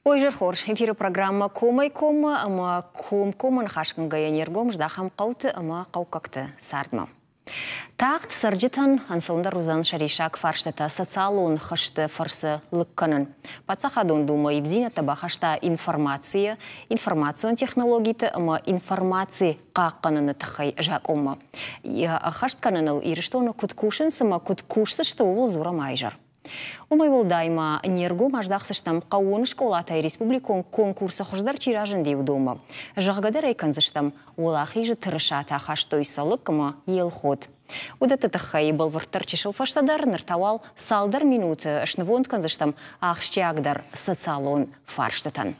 Ой, изӕр хорз. Эфиры программӕ «Комӕй-коммӕ» ӕмӕ комкоммӕ ныхасгӕнгӕйӕ не ргом здахӕм хъӕуты ӕмӕ хъӕуккӕгты цардмӕ. Тагъд цӕрджытӕн ӕнцондӕр уыдзӕн сӕ риссаг фарстытӕ социалон хызты фӕрцы лыг кӕнын. Паддзахадон Думӕ ивддзинӕдтӕ бахаста информацийы, информацион технологиты ӕмӕ информаци хъахъхъӕныны тыххӕй закъонмӕ. Йӕ ӕххӕст кӕныныл Ирыстоны куыд кусынц ӕмӕ куыд кусдзысты, ууыл дзурӕм а изӕр. Уымӕй уӕлдай ма не ргом аздахдзыстӕм хъӕууон скъолатӕй республикон конкурсы хуыздӕр чи разынди, уыдонмӕ. Зӕгъгӕ дӕр ӕй кӕндзыстӕм, Уӕлахизы тырысатӕ хастой Цӕлыкк ӕмӕ Елхот. Уыдӕтты тыххӕй бӕлвырддӕр чысыл фӕстӕдӕр, ныр та уал цалдӕр минуты снывонд кӕндзыстӕм ахсджиагдӕр социалон фарстытӕн.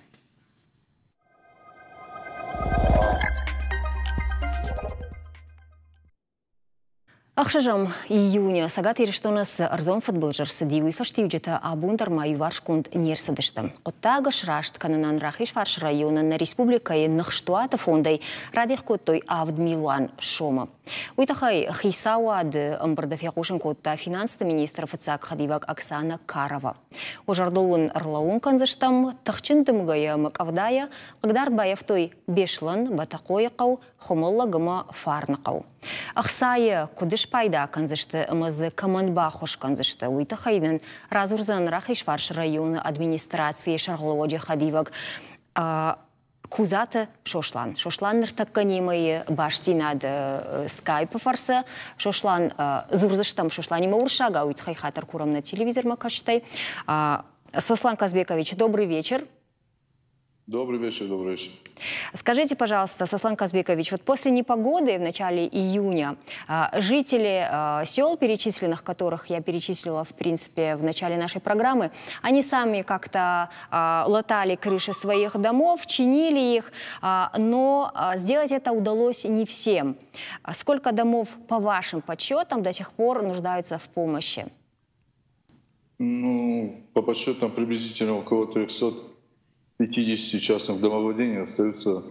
Ӕхсӕзӕм июня Цӕгат Ирыстоны цы ӕрдзон фыдбылыз ӕрцыди, уый фӕстиуджытӕ абон дӕр ма иуварсгонд не рцыдысты. Хъуыддаг сраст кӕнынӕн Рахизфарсы районы нӕ республикӕйы ныхстуаты фондӕй радих кодтой 7 милуан сомы. Уый тыххӕй хицауады ӕмбырды фехъусын кодта финансты министры фыццаг хӕдивӕг Оксана Карова. Уӕ зӕрдыл уын ӕрлӕууын кӕндзыстӕм, тыхджын дымгӕйӕ ӕмӕ къӕвдайӕ хъыгдард баййӕфтой Беслӕн, Бӕтӕхъойыхъӕу, Хуымӕллӕг ӕмӕ Фарныхъӕу. Ӕхцайӕ куыд спайда кӕндзысты ӕмӕ дзы кӕмӕн баххуыс кӕндзысты, уый тыххӕй нын радзурдзӕн Рахизфарсы районы администрацийы сӕргълӕууӕджы хӕдивӕг Кудзаты Сослан. Сослан ныртӕккӕ немӕ бастдзинад скайпы фӕрцы. Сослан, дзурдзыстӕм Сосланимӕ уырыссагау, уый тыххӕй хатыр курӕм нӕ телевизормӕ кӕсджытӕй. Сослан Казбекович, добрый вечер. Добрый вечер, добрый вечер. Скажите, пожалуйста, Сослан Казбекович, вот после непогоды в начале июня жители сел, перечисленных, которых я перечислила, в принципе, в начале нашей программы, они сами как-то латали крыши своих домов, чинили их, но сделать это удалось не всем. Сколько домов, по вашим подсчетам, до сих пор нуждаются в помощи? Ну, по подсчетам, приблизительно около 350 частных домовладений остаются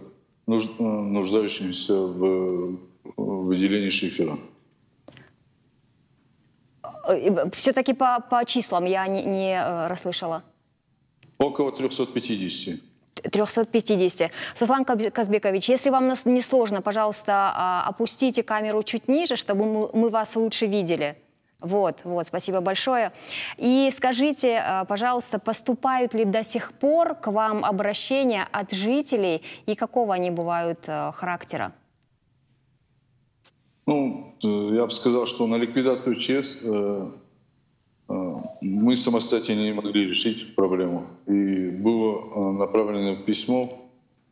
нуждающимися в выделении шифера. Все-таки по числам я не расслышала. Около 350. 350. Сослан Казбекович, если вам не сложно, пожалуйста, опустите камеру чуть ниже, чтобы мы вас лучше видели. Вот, вот, спасибо большое. И скажите, пожалуйста, поступают ли до сих пор к вам обращения от жителей и какого они бывают характера? Ну, я бы сказал, что на ликвидацию ЧС мы самостоятельно не могли решить проблему. И было направлено письмо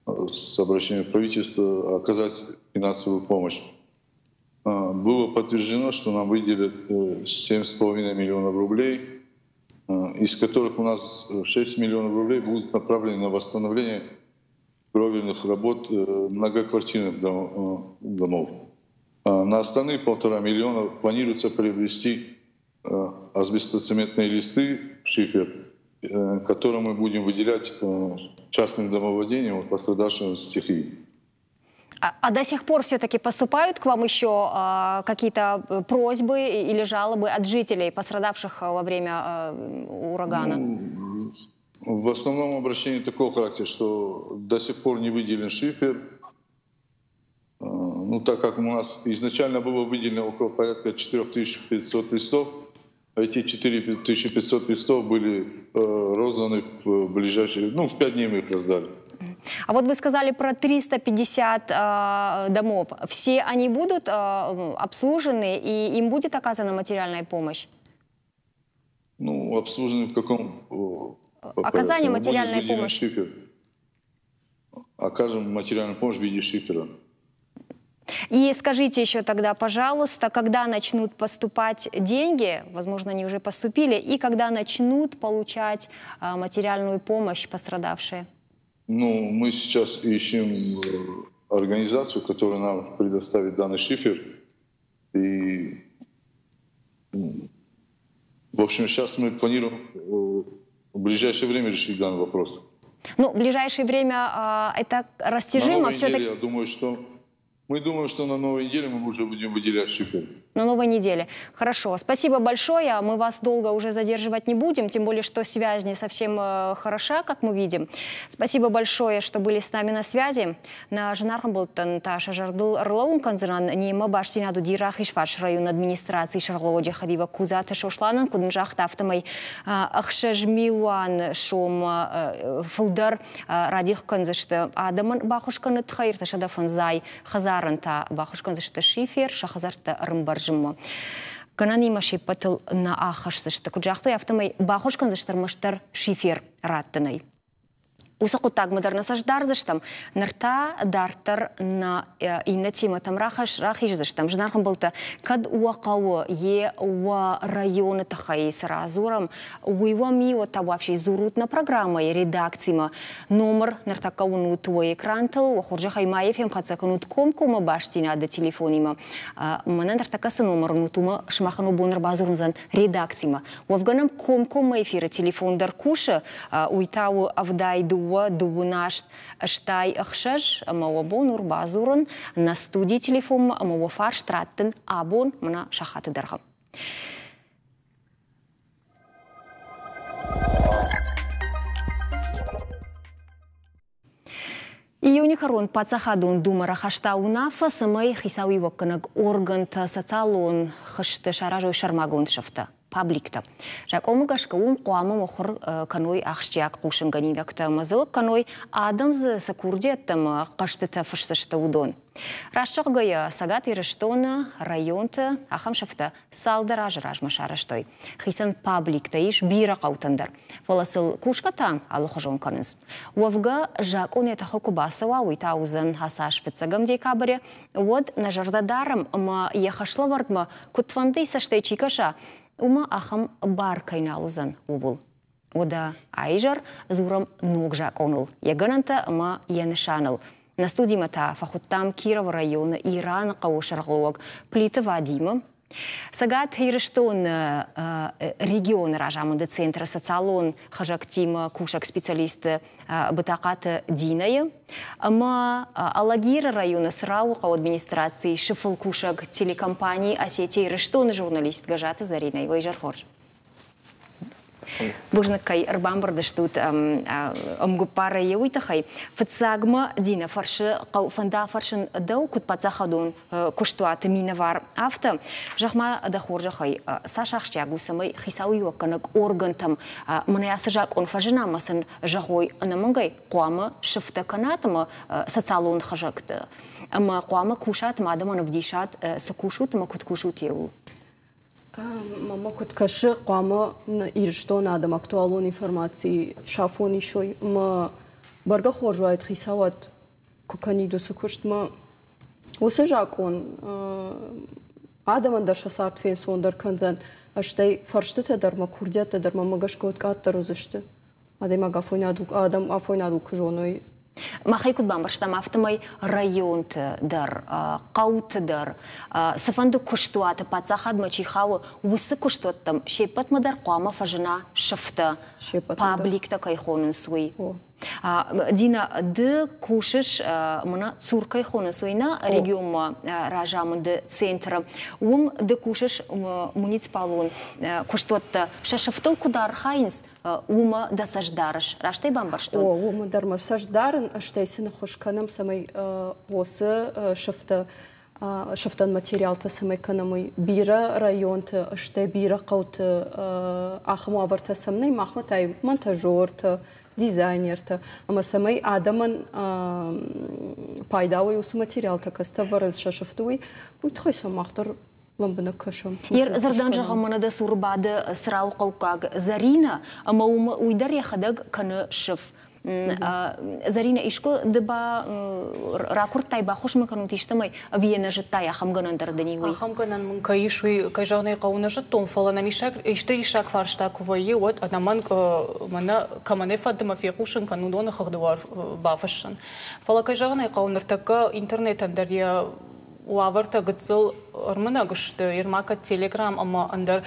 с обращением в правительство оказать финансовую помощь. Было подтверждено, что нам выделят 7,5 миллионов рублей, из которых у нас 6 миллионов рублей будут направлены на восстановление кровельных работ многоквартирных домов. На остальные 1,5 миллиона планируется приобрести асбестоцементные листы, шифер, которые мы будем выделять частным домовладениям, пострадавшим от стихии. А до сих пор все-таки поступают к вам еще какие-то просьбы или жалобы от жителей, пострадавших во время урагана? Ну, в основном обращение такого характера, что до сих пор не выделен шифер. Ну, так как у нас изначально было выделено около порядка 4500 листов, эти 4500 листов были розданы в ближайшие, ну, в 5 дней мы их раздали. А вот вы сказали про 350 домов. Все они будут обслужены и им будет оказана материальная помощь? Ну, обслужены в каком Оказание материальной помощи. Шифер. Окажем материальную помощь в виде шифера. И скажите еще тогда, пожалуйста, когда начнут поступать деньги, возможно, они уже поступили, и когда начнут получать материальную помощь пострадавшие? Ну, мы сейчас ищем организацию, которая нам предоставит данный шифер. И, в общем, сейчас мы планируем в ближайшее время решить данный вопрос. Ну, в ближайшее время это растяжимо все-таки. Я думаю, что Мы думаем, что на новой неделе мы уже будем выделять шифер. На новой неделе. Хорошо. Спасибо большое. Мы вас долго уже задерживать не будем, тем более, что связь не совсем хороша, как мы видим. Спасибо большое, что были с нами на связи. Нӕ зынаргъ ӕмбӕлттӕн та сӕ зӕрдыл ӕрлӕууын кӕндзынӕн, немӕ бастдзинад уыди Рахизфарсы районы администрацийы сӕргълӕууӕджы хӕдивӕг Кудзаты Сосланӕн, куыд нын загъта, афтӕмӕй 6 милуан сом фылдӕр радих кӕндзысты адӕмӕн баххуыс кӕныны тыххӕй, 305 хӕдзарӕн та баххуыс кӕндзысты шифер сӕ хӕдзӕрттӕ ӕрӕмбӕрзынмӕ. Гӕнӕнимӕ се ппӕтыл нӕ аххӕсдзысты. Куыд загътой, афтӕмӕй баххуыс кӕндзысты ӕрмӕстдӕр шифер раттынӕй. Уыцы хъуыддагмӕ дӕр нӕ цӕст дардзыстӕм. Ныр та дарддӕр нӕ иннӕ темӕтӕм рахиздзыстӕм. Зынаргъ ӕмбӕлттӕ, кӕд уӕ хъӕуы йе уӕ районы тыххӕй цы радзурӕм, уый уӕм и, уӕд та вообще дзурут нӕ программӕйы редакцимӕ. Номыр ныртӕккӕ уынут уӕ экрантыл, уӕ хорзӕхӕй ма йӕ фемхӕццӕ кӕнут комкоммӕ бастдзинады телефонимӕ. Мӕнӕ ныртӕккӕ цы номыр уынут, уымӕ сымахӕн уӕ бон ӕрбадзурындзӕн редакцимӕ. Уӕвгӕ нӕм комкоммӕ эфиры телефон дӕр кусы, уый та у 72 дыууын аст 86 ӕмӕ уӕ бон у ӕрбадзурын нӕ студийы телефонмӕ ӕмӕ уӕ фарст раттын абон мӕнӕ сахаты дӕргъы. Июны кӕрон Паддзахадон Думӕ рахаста уынаффӕ, цӕмӕй хицауиуӕггӕнӕг органтӕ социалон хызты саразой сӕрмагонд сыфтӕ, пабликтӕ. Закъонмӕ гӕсгӕ уым хъуамӕ мыхуыр кӕной ахсджиаг хъусынгӕнинӕгтӕ ӕмӕ дзы кӕной, адӕм дзы цы курдиӕттӕ ӕмӕ хъӕстытӕ фысдзысты, уыдон. Раст зӕгъгӕйӕ, Цӕгат Ирыстоны районты ахӕм сыфтӕ цалдӕр азы размӕ сарӕзтой. Хицӕн пабликтӕ ис бирӕ хъӕутӕн дӕр, фӕлӕ сыл кусгӕ та алыхуызон кӕнынц. Уӕвгӕ, закъон йӕ тыхы куы бацӕуа, уый та уыдзӕн ацы аз фыццӕгӕм декабры, уӕд нӕ зӕрдӕ дарӕм ӕмӕ йӕ хӕслӕвӕрдмӕ куыдфӕндыйы цӕстӕй чи кӕса, уымӕ ахӕм бар кӕй нал уыдзӕн, ууыл. Уӕдӕ аизӕр дзурӕм ног закъоныл, йӕ гӕнӕнтӕ ӕмӕ йӕ нысаныл. Нӕ студимӕ та фӕхуыдтам Кировы районы Ираны хъӕуы сӕргълӕууӕг Плиты Вадимы, Цӕгат Ирыстоны регионы разамынды центры социалон хызӕгтимӕ кусӕг специалисты Бытахъаты Динӕйы ӕмӕ Алагиры районы Црауы хъӕуы администрацийы сыфыл кусӕг телекомпани Осетия Ирыстоны журналист Гӕзаты Зӕринӕйы. Уӕ изӕр хорз! Бузныг, кӕй ӕрбамбырд стут ӕмгуыппарӕй уый тыххӕй. Фыццагмӕ Динӕ фӕрсы, фӕнда фӕрсын дӕу, куыд паддзахадон куыстуаты минӕвар, афтӕ. Зӕгъ-ма, дӕ хорзӕхӕй, цас ахсджиаг у, цӕмӕй хицауиуӕггӕнӕг органтӕм мӕнӕ ацы закъон фӕзына ӕмӕ сын зӕгъой, ӕнӕмӕнгӕй хъуамӕ сыфтӕ кӕнат ӕмӕ социалон хызӕгты ӕмӕ хъуамӕ кусат ӕмӕ адӕмӕн ӕвдисат, цы кусут ӕмӕ куыд кусут, еуыл. Мӕнмӕ куыд кӕсы, хъуамӕ Ирыстоны адӕм актуалон информаци сафон исой ӕмӕ бӕргӕ хорз уаид хицауад куы кӕнид уыцы куыстмӕ. Уыцы закъон адӕмӕн дӕр сӕ цард фенцондӕр кӕндзӕн, стӕй фӕрстытӕ дӕр мӕ курдиӕттӕ дӕр мӕнмӕ гӕсгӕ уӕд къаддӕр уыдзысты. Адӕймаг афойнадыл, адӕм афойнадыл куы зоной. Махӕй куыд бамбӕрстам, афтӕмӕй районты дӕр, хъӕуты дӕр, цыфӕнды куыстуаты паддзахадмӕ чи хауы, уыцы куыстуӕттӕм се ппӕтмӕ дӕр хъуамӕ фӕзына сыфтӕ, пабликтӕ кӕй хонынц, уый. Дина, ды кусыс, мӕнӕ ЦУР кӕй хонынц, уый нӕ регионмӕ разамынды центры. Уым ды кусыс муниципалон куыстуӕттӕ сӕ сыфтыл куыд архайынц, уымӕ дӕ цӕст дарыс? Раст ӕй бамбӕрстон? О, уымӕ дӕр мӕ цӕст дарын, стӕй сын ӕххуыс кӕнӕм, цӕмӕй уыцы сыфтӕ сыфтӕн материалтӕ цӕмӕй кӕнӕм, уый. Бирӕ районты, стӕй бирӕ хъӕуты ахӕм уавӕртӕ сӕм нӕй, махмӕ та монтажертӕ, дизайнертӕ, ӕмӕ цӕмӕй адӕмӕн пайда уой уыцы материалтӕ, кӕцытӕ ӕвӕрынц сӕ сыфты, уый, уый тыххӕй сӕм мах дӕр лӕмбынӕг кӕсӕм. Йе рдзырдӕн зӕгъӕм, мӕнӕ дӕ цуры бады Црауыхъӕуккаг Зӕринӕ, ӕмӕ уым уый дӕр йӕхӕдӕг кӕны сыф. Зӕринӕ, искуы ды ба ракуырдтай, баххуыс мын кӕнут истӕмӕй, ӕви йӕ нӕ зыдтай, ахӕм гӕнӕн дӕр дын и уый? Ахӕм гӕнӕн мын кӕй ис, уый, кӕй зӕгъын ӕй хъӕуы, нӕ зыдтон, фӕлӕ нӕм исты риссаг фарста куы вӕййы, уӕд ӕнӕмӕнг мӕнӕ кӕмӕн ӕй фӕнды мӕ фехъусын кӕн, уыдоны хыгъды бафыссын. Фӕлӕ, кӕй зӕгъын ӕй хъӕуы, ныртӕккӕ интернетӕн дӕр йӕ уавӕртӕ гыццыл ӕрмынӕг сты, ерма кӕд Телеграм ӕмӕ ӕндӕр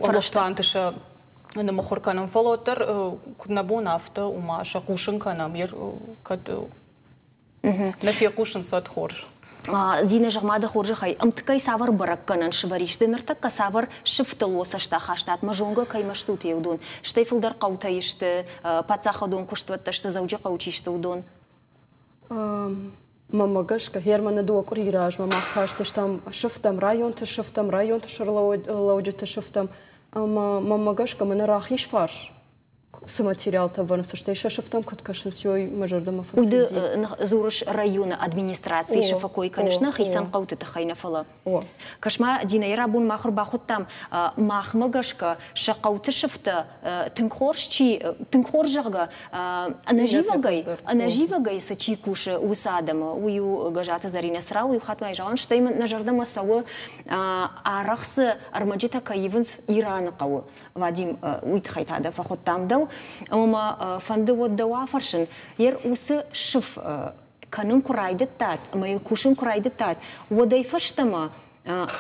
фӕрӕзтӕнты сӕ нымыхуыр кӕнӕм, фӕлӕ уӕддӕр куыд нӕ бон афтӕ, уымӕ сӕ хъусын кӕнӕм, кӕд Нӕ фехъусынц, уӕд хорз. Динӕ, зӕгъ-ма дӕ хорзӕхӕй, ӕмткӕй цавӕр бӕрӕггӕнӕн сывӕр ис? Ды ныртӕккӕ цавӕр сыфтыл уӕ цӕст ахастат, мӕ зонгӕ кӕимӕ стут, уыдон? Стӕй фылдӕр хъӕутӕй сты, паддзахадон куыстуӕттӕ сты, Дзӕуджыхъӕуы чи сты, уыдон? Мӕнмӕ гӕсгӕ, Германы дыууӕ къуырийы размӕ мах кастыстӕм сыфтӕм, районты сыфтӕм, районты сӕргълӕуджыты сыфтӕм, ӕмӕ мӕнмӕ гӕсгӕ мӕнӕ рахиз фарс цы материалтӕ вӕрынц, стӕй сӕ сыфтӕм куыд кӕсынц, уый мӕ зӕрдӕмӕ фӕцыди. Ды дзурыс районы администрацийы цы фӕкой кӕныс, нӕ хицӕн хъӕуты тыххӕй нӕ, фӕлӕ. Кӕс-ма, Динӕйы рабон мах ӕрбахуыдтам, махмӕ гӕсгӕ сӕ хъӕуты сыфтӕ тынг хорз чи, тынг хорз зӕгъгӕ, ӕнӕзивӕгӕй, ӕнӕзивӕгӕй цы чи кусы, уыцы адӕмы. Уый у Гӕзаты Зӕринӕ Црау, иу хатт ма зӕгъӕн, стӕй нӕ зӕрдӕмӕ цӕуы, арӕх цы ӕрмӕджытӕ кӕй ивынц Ираны хъӕуы. Вадим, уый тыххӕй та дӕ фӕхуыдтам дӕу, ӕмӕ мӕ фӕнды уӕд дӕу афӕрсын, ер уыцы сыф кӕнын куы райдыдтат ӕмӕ йыл кусын куы райдыдтат, уӕдӕй фӕстӕмӕ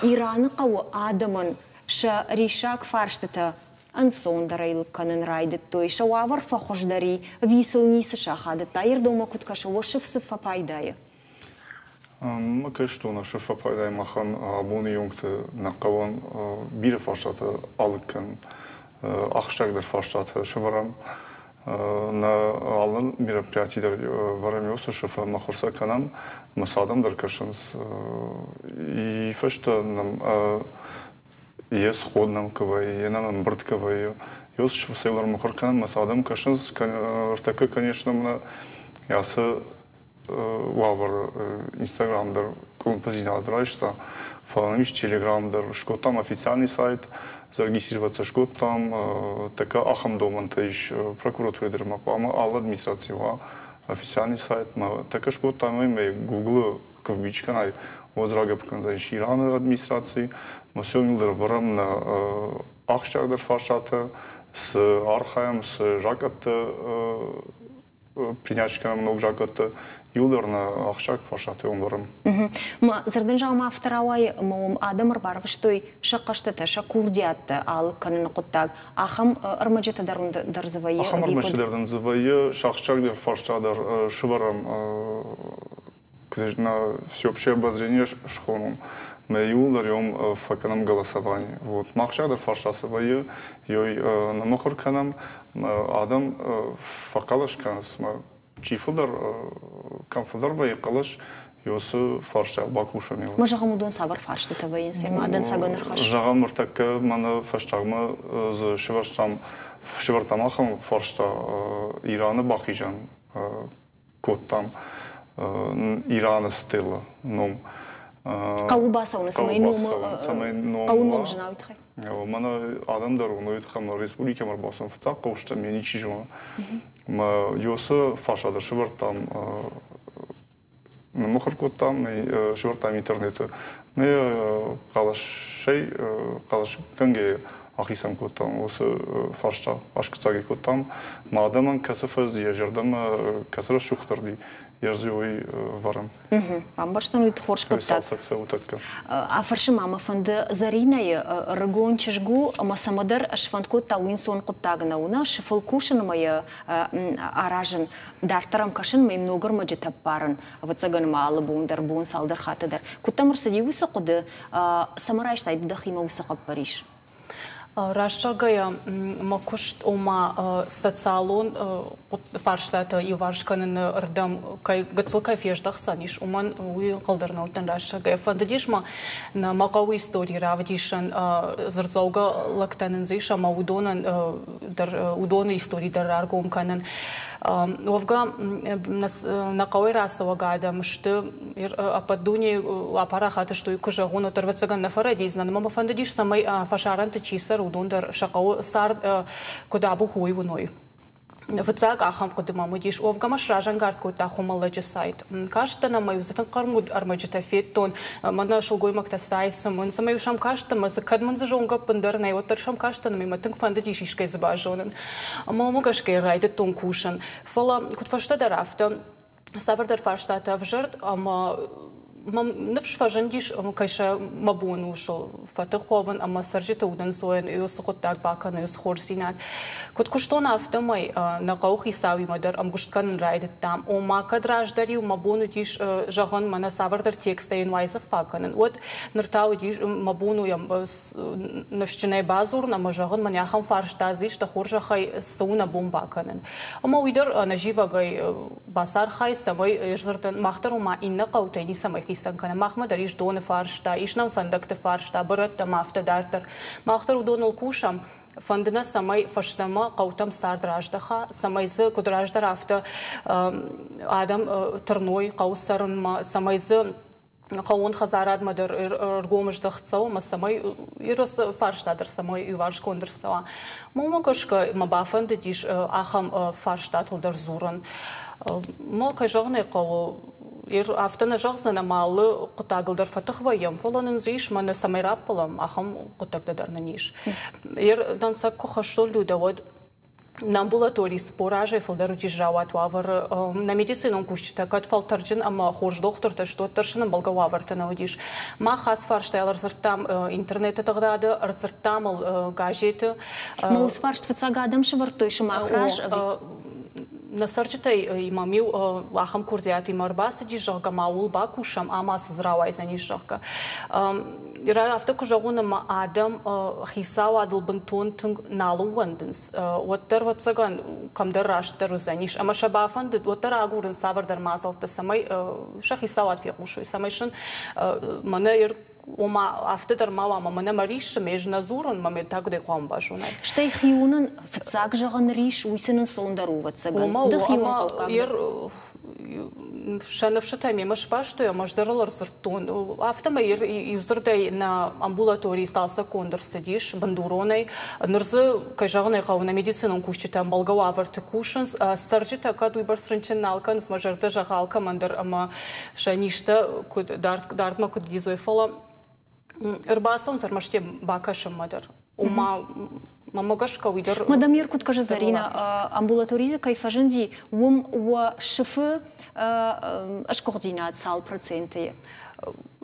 Ираны хъӕуы адӕмӕн сӕ риссаг фарстытӕ ӕнцондӕрӕй лыг кӕнын райдыдтой, сӕ уавӕр фӕхуыздӕр и, ӕви сыл ницы сахадыдта, Ирдомӕ куыд кӕсы, уӕ сыф цы фӕпайдайы? Мӕ кӕстон сыф фӕпайдайы махӕн абоны онгты нӕ хъӕуӕн бирӕ фарстатӕ алыг кӕнын, ахсджиагдӕр фарстатӕ сӕвӕрӕм. Нӕ алы мероприяти дӕр вӕрӕм уыцы сыфы мыхуыр сӕ кӕнӕм, ӕмӕ сӕ адӕм дӕр кӕсынц. И фӕстӕ нӕм йе сход нӕм куы вӕййы, йе нӕм ӕмбырд куы вӕййы, уыцы сыфы цӕуылдӕр мыхуыр кӕнӕм, ӕмӕ сӕ адӕм кӕсынц. Ӕртӕккӕ, конечно, мӕнӕ ацы уавӕры Инстаграм дӕр къуылымпыдзинад райста, фӕлӕ нӕм ис Телеграм дӕр. Скодтам официальный сайт, зарегистрироваться скодтам, тӕккӕ ахӕм домӕнтӕ ис прокуратурӕ дӕр ма хъуамӕ алы администраци уа официальный сайт. Ма тӕккӕ скодтам ӕмӕ Гуглы куы вбить кӕнай, уӕд рагӕпп кӕндзӕнис Ираны администраци. Ма сӕ дӕр ӕвӕрӕм нӕ ахсджиагдӕр фарстатӕ, цы архайӕм, цы закъӕттӕ принять кӕнӕм ног закъӕттӕ, иуылдӕр нӕ ахсджиаг фарстатӕ уым вӕрӕм. Мӕ дзырдын зӕгъӕм афтӕ рауайы, ӕмӕ уым адӕм ӕрбарвыстой сӕ хъӕстытӕ, сӕ курдиӕттӕ алыг кӕныны хъуыддаг. Ахӕм ӕрмӕджытӕ дӕр дӕр дзы вӕййы? Ахӕм ӕрмӕджытӕ дӕр дын дзы вӕййы, сӕ ахсджиагдӕр фарста дӕр сывӕрӕм на всеобщее обозрение схонон. Мӕ иуылдӕр йом фӕкӕнӕм голосование. Вот мах дӕр фарста цы вӕййы, ёй ныммыхуыр кӕнӕм, адӕм фӕхъӕлӕс кӕнынц, мӕ чи фылдӕр, кӕм фылдӕр вӕййы хъӕлӕс, ёсы фарстайыл бакусӕм. Ма зӕгъӕм, уыдон цавӕр фарстытӕ вӕййынц, ӕмӕ дӕнцӕгӕн ӕрхӕсс? Зӕгъӕм, ныртӕккӕ мӕнӕ фӕстагмӕ дзы сывӕрстам, сывӕрдтам ахӕм фарста Ираны бахизӕн кодтам Ираны стелы ном. Хъӕуы бацӕуыны, цӕмӕй номы хъӕуы ном зына, уый тыххӕй. Мӕнӕ адӕм дӕр уыной тыххӕй ӕмӕ республикӕмӕ ӕрбацӕуын фыццаг хъӕустӕм йӕ ничи зоны. Мӕ Йосы фарста дӕр сӕвӕрдтам, ныммыхуыр кодтам, сӕвӕрдтам интернеты. Нӕ хъӕлӕсӕй хъӕлӕсгӕнгӕйӕ ахицӕн кодтам уыцы фарста, аскъуыддзаг кодтам. Мӕ адӕмӕн кӕцы фӕз йӕ зӕрдӕмӕ кӕцы рӕсугъддӕр ди, йӕ дзы уый вӕрӕм. Бамбӕрстон, уый хорз хъуыддаг. Афӕрсын ма мӕ фӕнды Зӕринӕйы ӕрыгон чызг у ӕмӕ цӕмӕдӕр сфӕнд кодта уый ӕнцон хъуыддаг нӕу, нӕ сыфыл кусын ӕмӕ йӕ аразын, дарддӕр ӕм кӕсын ӕмӕ йӕм ног ӕрмӕджытӕ ӕппарын, ӕвӕццӕгӕн ма алы бон дӕр, бон цалдӕр хатты дӕр. Куыд дӕм ӕрцыди уыцы хъуыды, цӕмӕ райстай ды дӕхимӕ уыцы хъӕппӕрис? Раст зӕгъгӕйӕ, мӕ куыст, ома социалон фарстатӕ иуварс кӕныны рдӕм кӕй гыццыл кӕй фездӕхдзӕн ис, уымӕн уый ӕнхъӕл дӕр нӕ уыдтӕн раст зӕгъгӕйӕ. Фӕндыдис мӕ мӕ хъӕуы истори равдисын, дзырддзӕугӕ лӕгтӕ нын дзы ис ӕмӕ уыдонӕн дӕр уыдоны истори дӕр раргом кӕнын. Уӕвгӕ, нӕ хъӕуӕй рацӕуӕг адӕм сты ӕппӕт дунейы апарахат сты, уый куы зӕгъон, уӕддӕр ӕвӕццӕгӕн нӕ фӕрӕдидзынӕн. Ӕмӕ мӕ фӕндыдис, цӕмӕй фӕсарӕнты чи цӕры, уыдон дӕр сӕ хъӕуы цард куыд абухы, уый уыной. Фыццаг ахӕм хъуыды мӕм уыдис. Уӕвгӕ мӕ сразӕнгард кодта Хуымӕллӕджы сайт. Кастӕн ӕмӕ-иу дзы тынг хъӕрмуд ӕрмӕджытӕ федтон. Мӕнӕ сылгоймӕгтӕ цай цымынц, ӕмӕ-иу сӕм кастӕн, ӕмӕ дзы кӕд мын дзы зонгӕ ӕппындӕр нӕй, уӕддӕр сӕм кастӕн ӕмӕ мӕ тынг фӕндыдис искӕй дзы базонын. Ӕмӕ уымӕ гӕсгӕ райдыдтон кусын. Фӕлӕ куыд фӕстӕдӕр, афтӕ цавӕрдӕр фарстатӕ ӕвзӕрд ӕмӕ Мӕм ныфс фӕзындис, кӕй сӕ мӕ бон у сыл фӕтых уӕвын ӕмӕ цӕрджыты удӕнцойӕн уыцы хъуыддаг бакӕнын, уыцы хорздзинад. Куыд куыстон, афтӕмӕй нӕ хъӕуыхицауимӕ дӕр ӕмгуыст кӕнын райдыдтам. Ома, кӕд раздӕр-иу мӕ бон уыдис зӕгъын, мӕнӕ цавӕрдӕр тексттӕ йын уайдзӕф бакӕнын, уӕд ныр та уыдис мӕ бон у йӕм ныфсджынӕй бадзурын ӕмӕ зӕгъын, мӕнӕ ахӕм фарста дзы ис, дӕ хорзӕхӕй, цы у нӕ бон бакӕнын. Ӕмӕ уый дӕр ӕнӕзивӕгӕй бацархай, цӕмӕй ӕз дзырдтон, мах дӕр ома иннӕ хъӕутӕй ницӕмӕй хицӕн кӕнӕм. Махмӕ дӕр ис доны фарста, ис нӕм фӕндӕгты фарста, бырӕттӕ ӕмӕ афтӕ дарддӕр. Мах дӕр уыдоныл кусӕм. Фӕнды нӕ, цӕмӕй фӕстӕмӕ хъӕутӕм цард раздӕха, цӕмӕй дзы куыд раздӕр, афтӕ адӕм тырной хъӕуы цӕрынмӕ, цӕмӕй дзы хъӕууон хӕдзарадмӕ дӕр ӕргом здӕхт цӕуы ӕмӕ цӕмӕй ирос фарста дӕр цӕмӕй иуварсгонд ӕрцӕуа. Уымӕ гӕсгӕ мӕ бафӕндыдис ахӕм фарстатыл дӕр дзурын. Мӕ, кӕй зӕгъын ӕй хъӕуы, афтӕ нӕ зӕгъдзӕн, ӕмӕ алы хъуыддагыл дӕр фӕтых вӕййӕм, фӕлӕ нын дзы ис, мӕнӕ цӕмӕй раппӕлӕм, ахӕм хъуыддӕгтӕ дӕр нын ис. Дӕнцӕг куы хӕссон Людӕ, уӕд Нӕ амбулаторийы 40 азӕй фылдӕр уыдис рауат уавӕры. Нӕ медицинон кусджытӕ кӕд фӕлтӕрджын ӕмӕ хорз дохтыртӕ сты, уӕддӕр сын ӕмбӕлгӕ уавӕртӕ нӕ уыдис. Мах ацы фарстайыл ӕрдзырдтам интернеты тыгъдады, ӕрдзырдтам ыл газеты. Мӕ уыцы фарст фыццаг адӕм сӕвӕрдтой сымах раз ӕви? Нӕ цӕрджытӕй мӕм-иу ахӕм курдиатимӕ ӕрбацыдис, зӕгъгӕ, ма ууыл бакусӕм, ӕмӕ цы дзы рауайдзӕнис, зӕгъгӕ. Афтӕ куы зӕгъон, ӕмӕ адӕм хицауадыл бынтон тынг нал ӕууӕндынц, уӕддӕр, ӕвӕццӕгӕн, кӕмдӕр растдӕр уыдзӕнис. Ӕмӕ сӕ бафӕндыд уӕддӕр агурын цавӕрдӕр мадзӕлттӕ, цӕмӕй сӕ хицауад фехъусой, цӕмӕй сын мӕнӕ ома афтӕ дӕр ма уа, ӕмӕ мӕнӕ мӕ риссы, ме ӕз нӕ дзурын, мӕ ме та куыдӕй хъуамӕ базонай. Стӕй хионӕн фыццаг зӕгъын рис, уый сын ӕнцондӕр у, ӕвӕццӕгӕн. Ды хион хъӕуккаг сӕ ныфсытӕ мемӕ сбастой ӕмӕ ӕз дӕр ыл ӕрдзырдтон. Афтӕмӕй иудзырдӕй нӕ амбулаторийы цалцӕггонд ӕрцыдис бындуронӕй. Ныр дзы, кӕй зӕгъын ӕй хъӕуы, нӕ медицинон кусджытӕ ӕмбӕлгӕ уавӕрты кусынц. Цӕрджытӕ кӕд уыйбӕрц рынчын нал кӕнынц, мӕ зӕрдӕ зӕгъы алкӕмӕн дӕр ӕмӕ сӕ низтӕ куыд дардмӕ куыд лидзой, фӕлӕ ӕрбацӕуынц ӕрмӕст йӕ бакӕсынмӕ дӕр. Ома, мӕнмӕ гӕсгӕ уый дӕр. Мадам куыд кӕсы Зӕринӕ, амбулаторийы кӕй фӕзынди, уым уӕ сыфы ӕсгуыхдзинад цал проценты?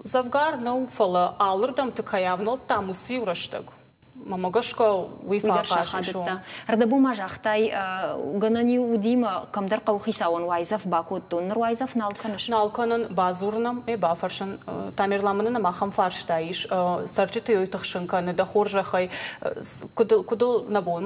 Дзӕвгар нӕу, фӕлӕ алырдӕмты кӕй авнӕлдтам, уыцы иу рӕстӕг. Мӕнмӕ гӕсгӕ уый фӕахъаз ис. Ӕрдӕбон ма загътай, гӕнӕн-иу уыди-мӕ кӕмдӕр хъӕуыхицауӕн уайдзӕф бакодтон. Ныр уайдзӕф нал кӕныс? Нал кӕнын, бадзурын ӕм, бафӕрсын. Тамерлан, мӕнӕн ӕм ахӕм фарста ис. Цӕрджыты йой тыхсын кӕны, дӕ хорзӕхӕй, куыд ыл нӕ бон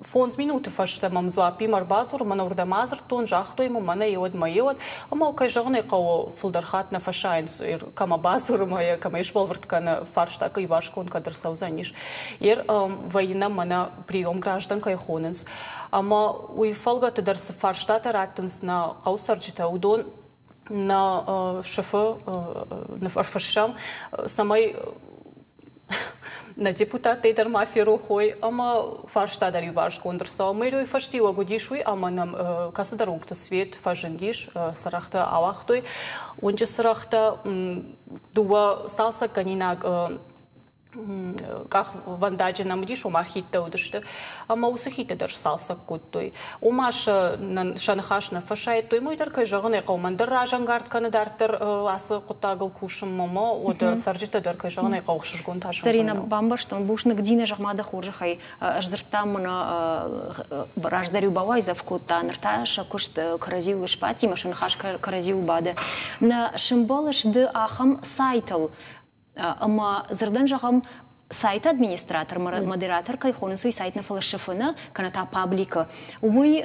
5 минуты фӕстӕ мӕм дзуаппимӕ ӕрбадзур, мӕнӕ уырдӕм адзырдтон, загътой мын, мӕнӕ еуӕд, мӕ еуӕд. Ӕмӕ, кӕй зӕгъын ӕй хъӕуы, фылдӕр хатт нӕ фӕсайынц, кӕмӕ бадзуры мӕ кӕмӕ сбӕлвырд кӕны, фарста иуварсгонд кӕд ӕрцӕудзӕнис. Ер вӕййы нӕм мӕнӕ прием граждан кӕй хонынц. Ӕмӕ уый фӕлгӕты дӕр цы фарстатӕ раттынц нӕ хъӕуцӕрджытӕ, уыдон нӕ сыфы ӕрфыссӕм, цӕмӕй нӕ депутаттӕй дӕр ма ферох уой ӕмӕ фарста дӕр иуварсгонд ӕрцӕуа. Мэрийы фӕстиуӕг уыдис уый, ӕмӕ нӕм кӕцыдӕр уынгты свет фӕзындис, цырӕгътӕ ауагътой. Уынджы цырӕгътӕ дыууӕ цалцӕггӕнинаг къахвӕндаджы нӕм уыдис, ома хидтӕ уыдысты. Ӕмӕ уыцы хидтӕ дӕр сцалцӕг кодтой. Ома сӕ ныхас нӕ фӕсайдтой. Уый дӕр, кӕй зӕгъын ӕй хъӕуы, мӕн дӕр разӕнгард кӕны дарддӕр ацы хъуыддагыл кусынмӕ. Мӕ уӕдӕ цӕрджытӕ дӕр, кӕй зӕгъын ӕй хъӕуы, ӕхсызгон тас. Зарина, бамбӕрстон, бузныг Дина, зӕгъ ма дӕ хорзӕхӕй, ӕз дзырдтам мӕнӕ раздӕр-иу бауайдзӕф кодта, ныр та сӕ куыст кӕрӕдзиуыл сбадти ӕмӕ сӕ ныхас кӕрӕдзиуыл бады. Нӕ сымбӕлыс ды ахӕм сайтыл, ӕмӕ дзырдӕн зӕгъӕм, сайты администратор, модератор кӕй хонынц, уый сайт нӕ, фӕлӕ сыфы нӕ, кӕнӕ та пабликы, уый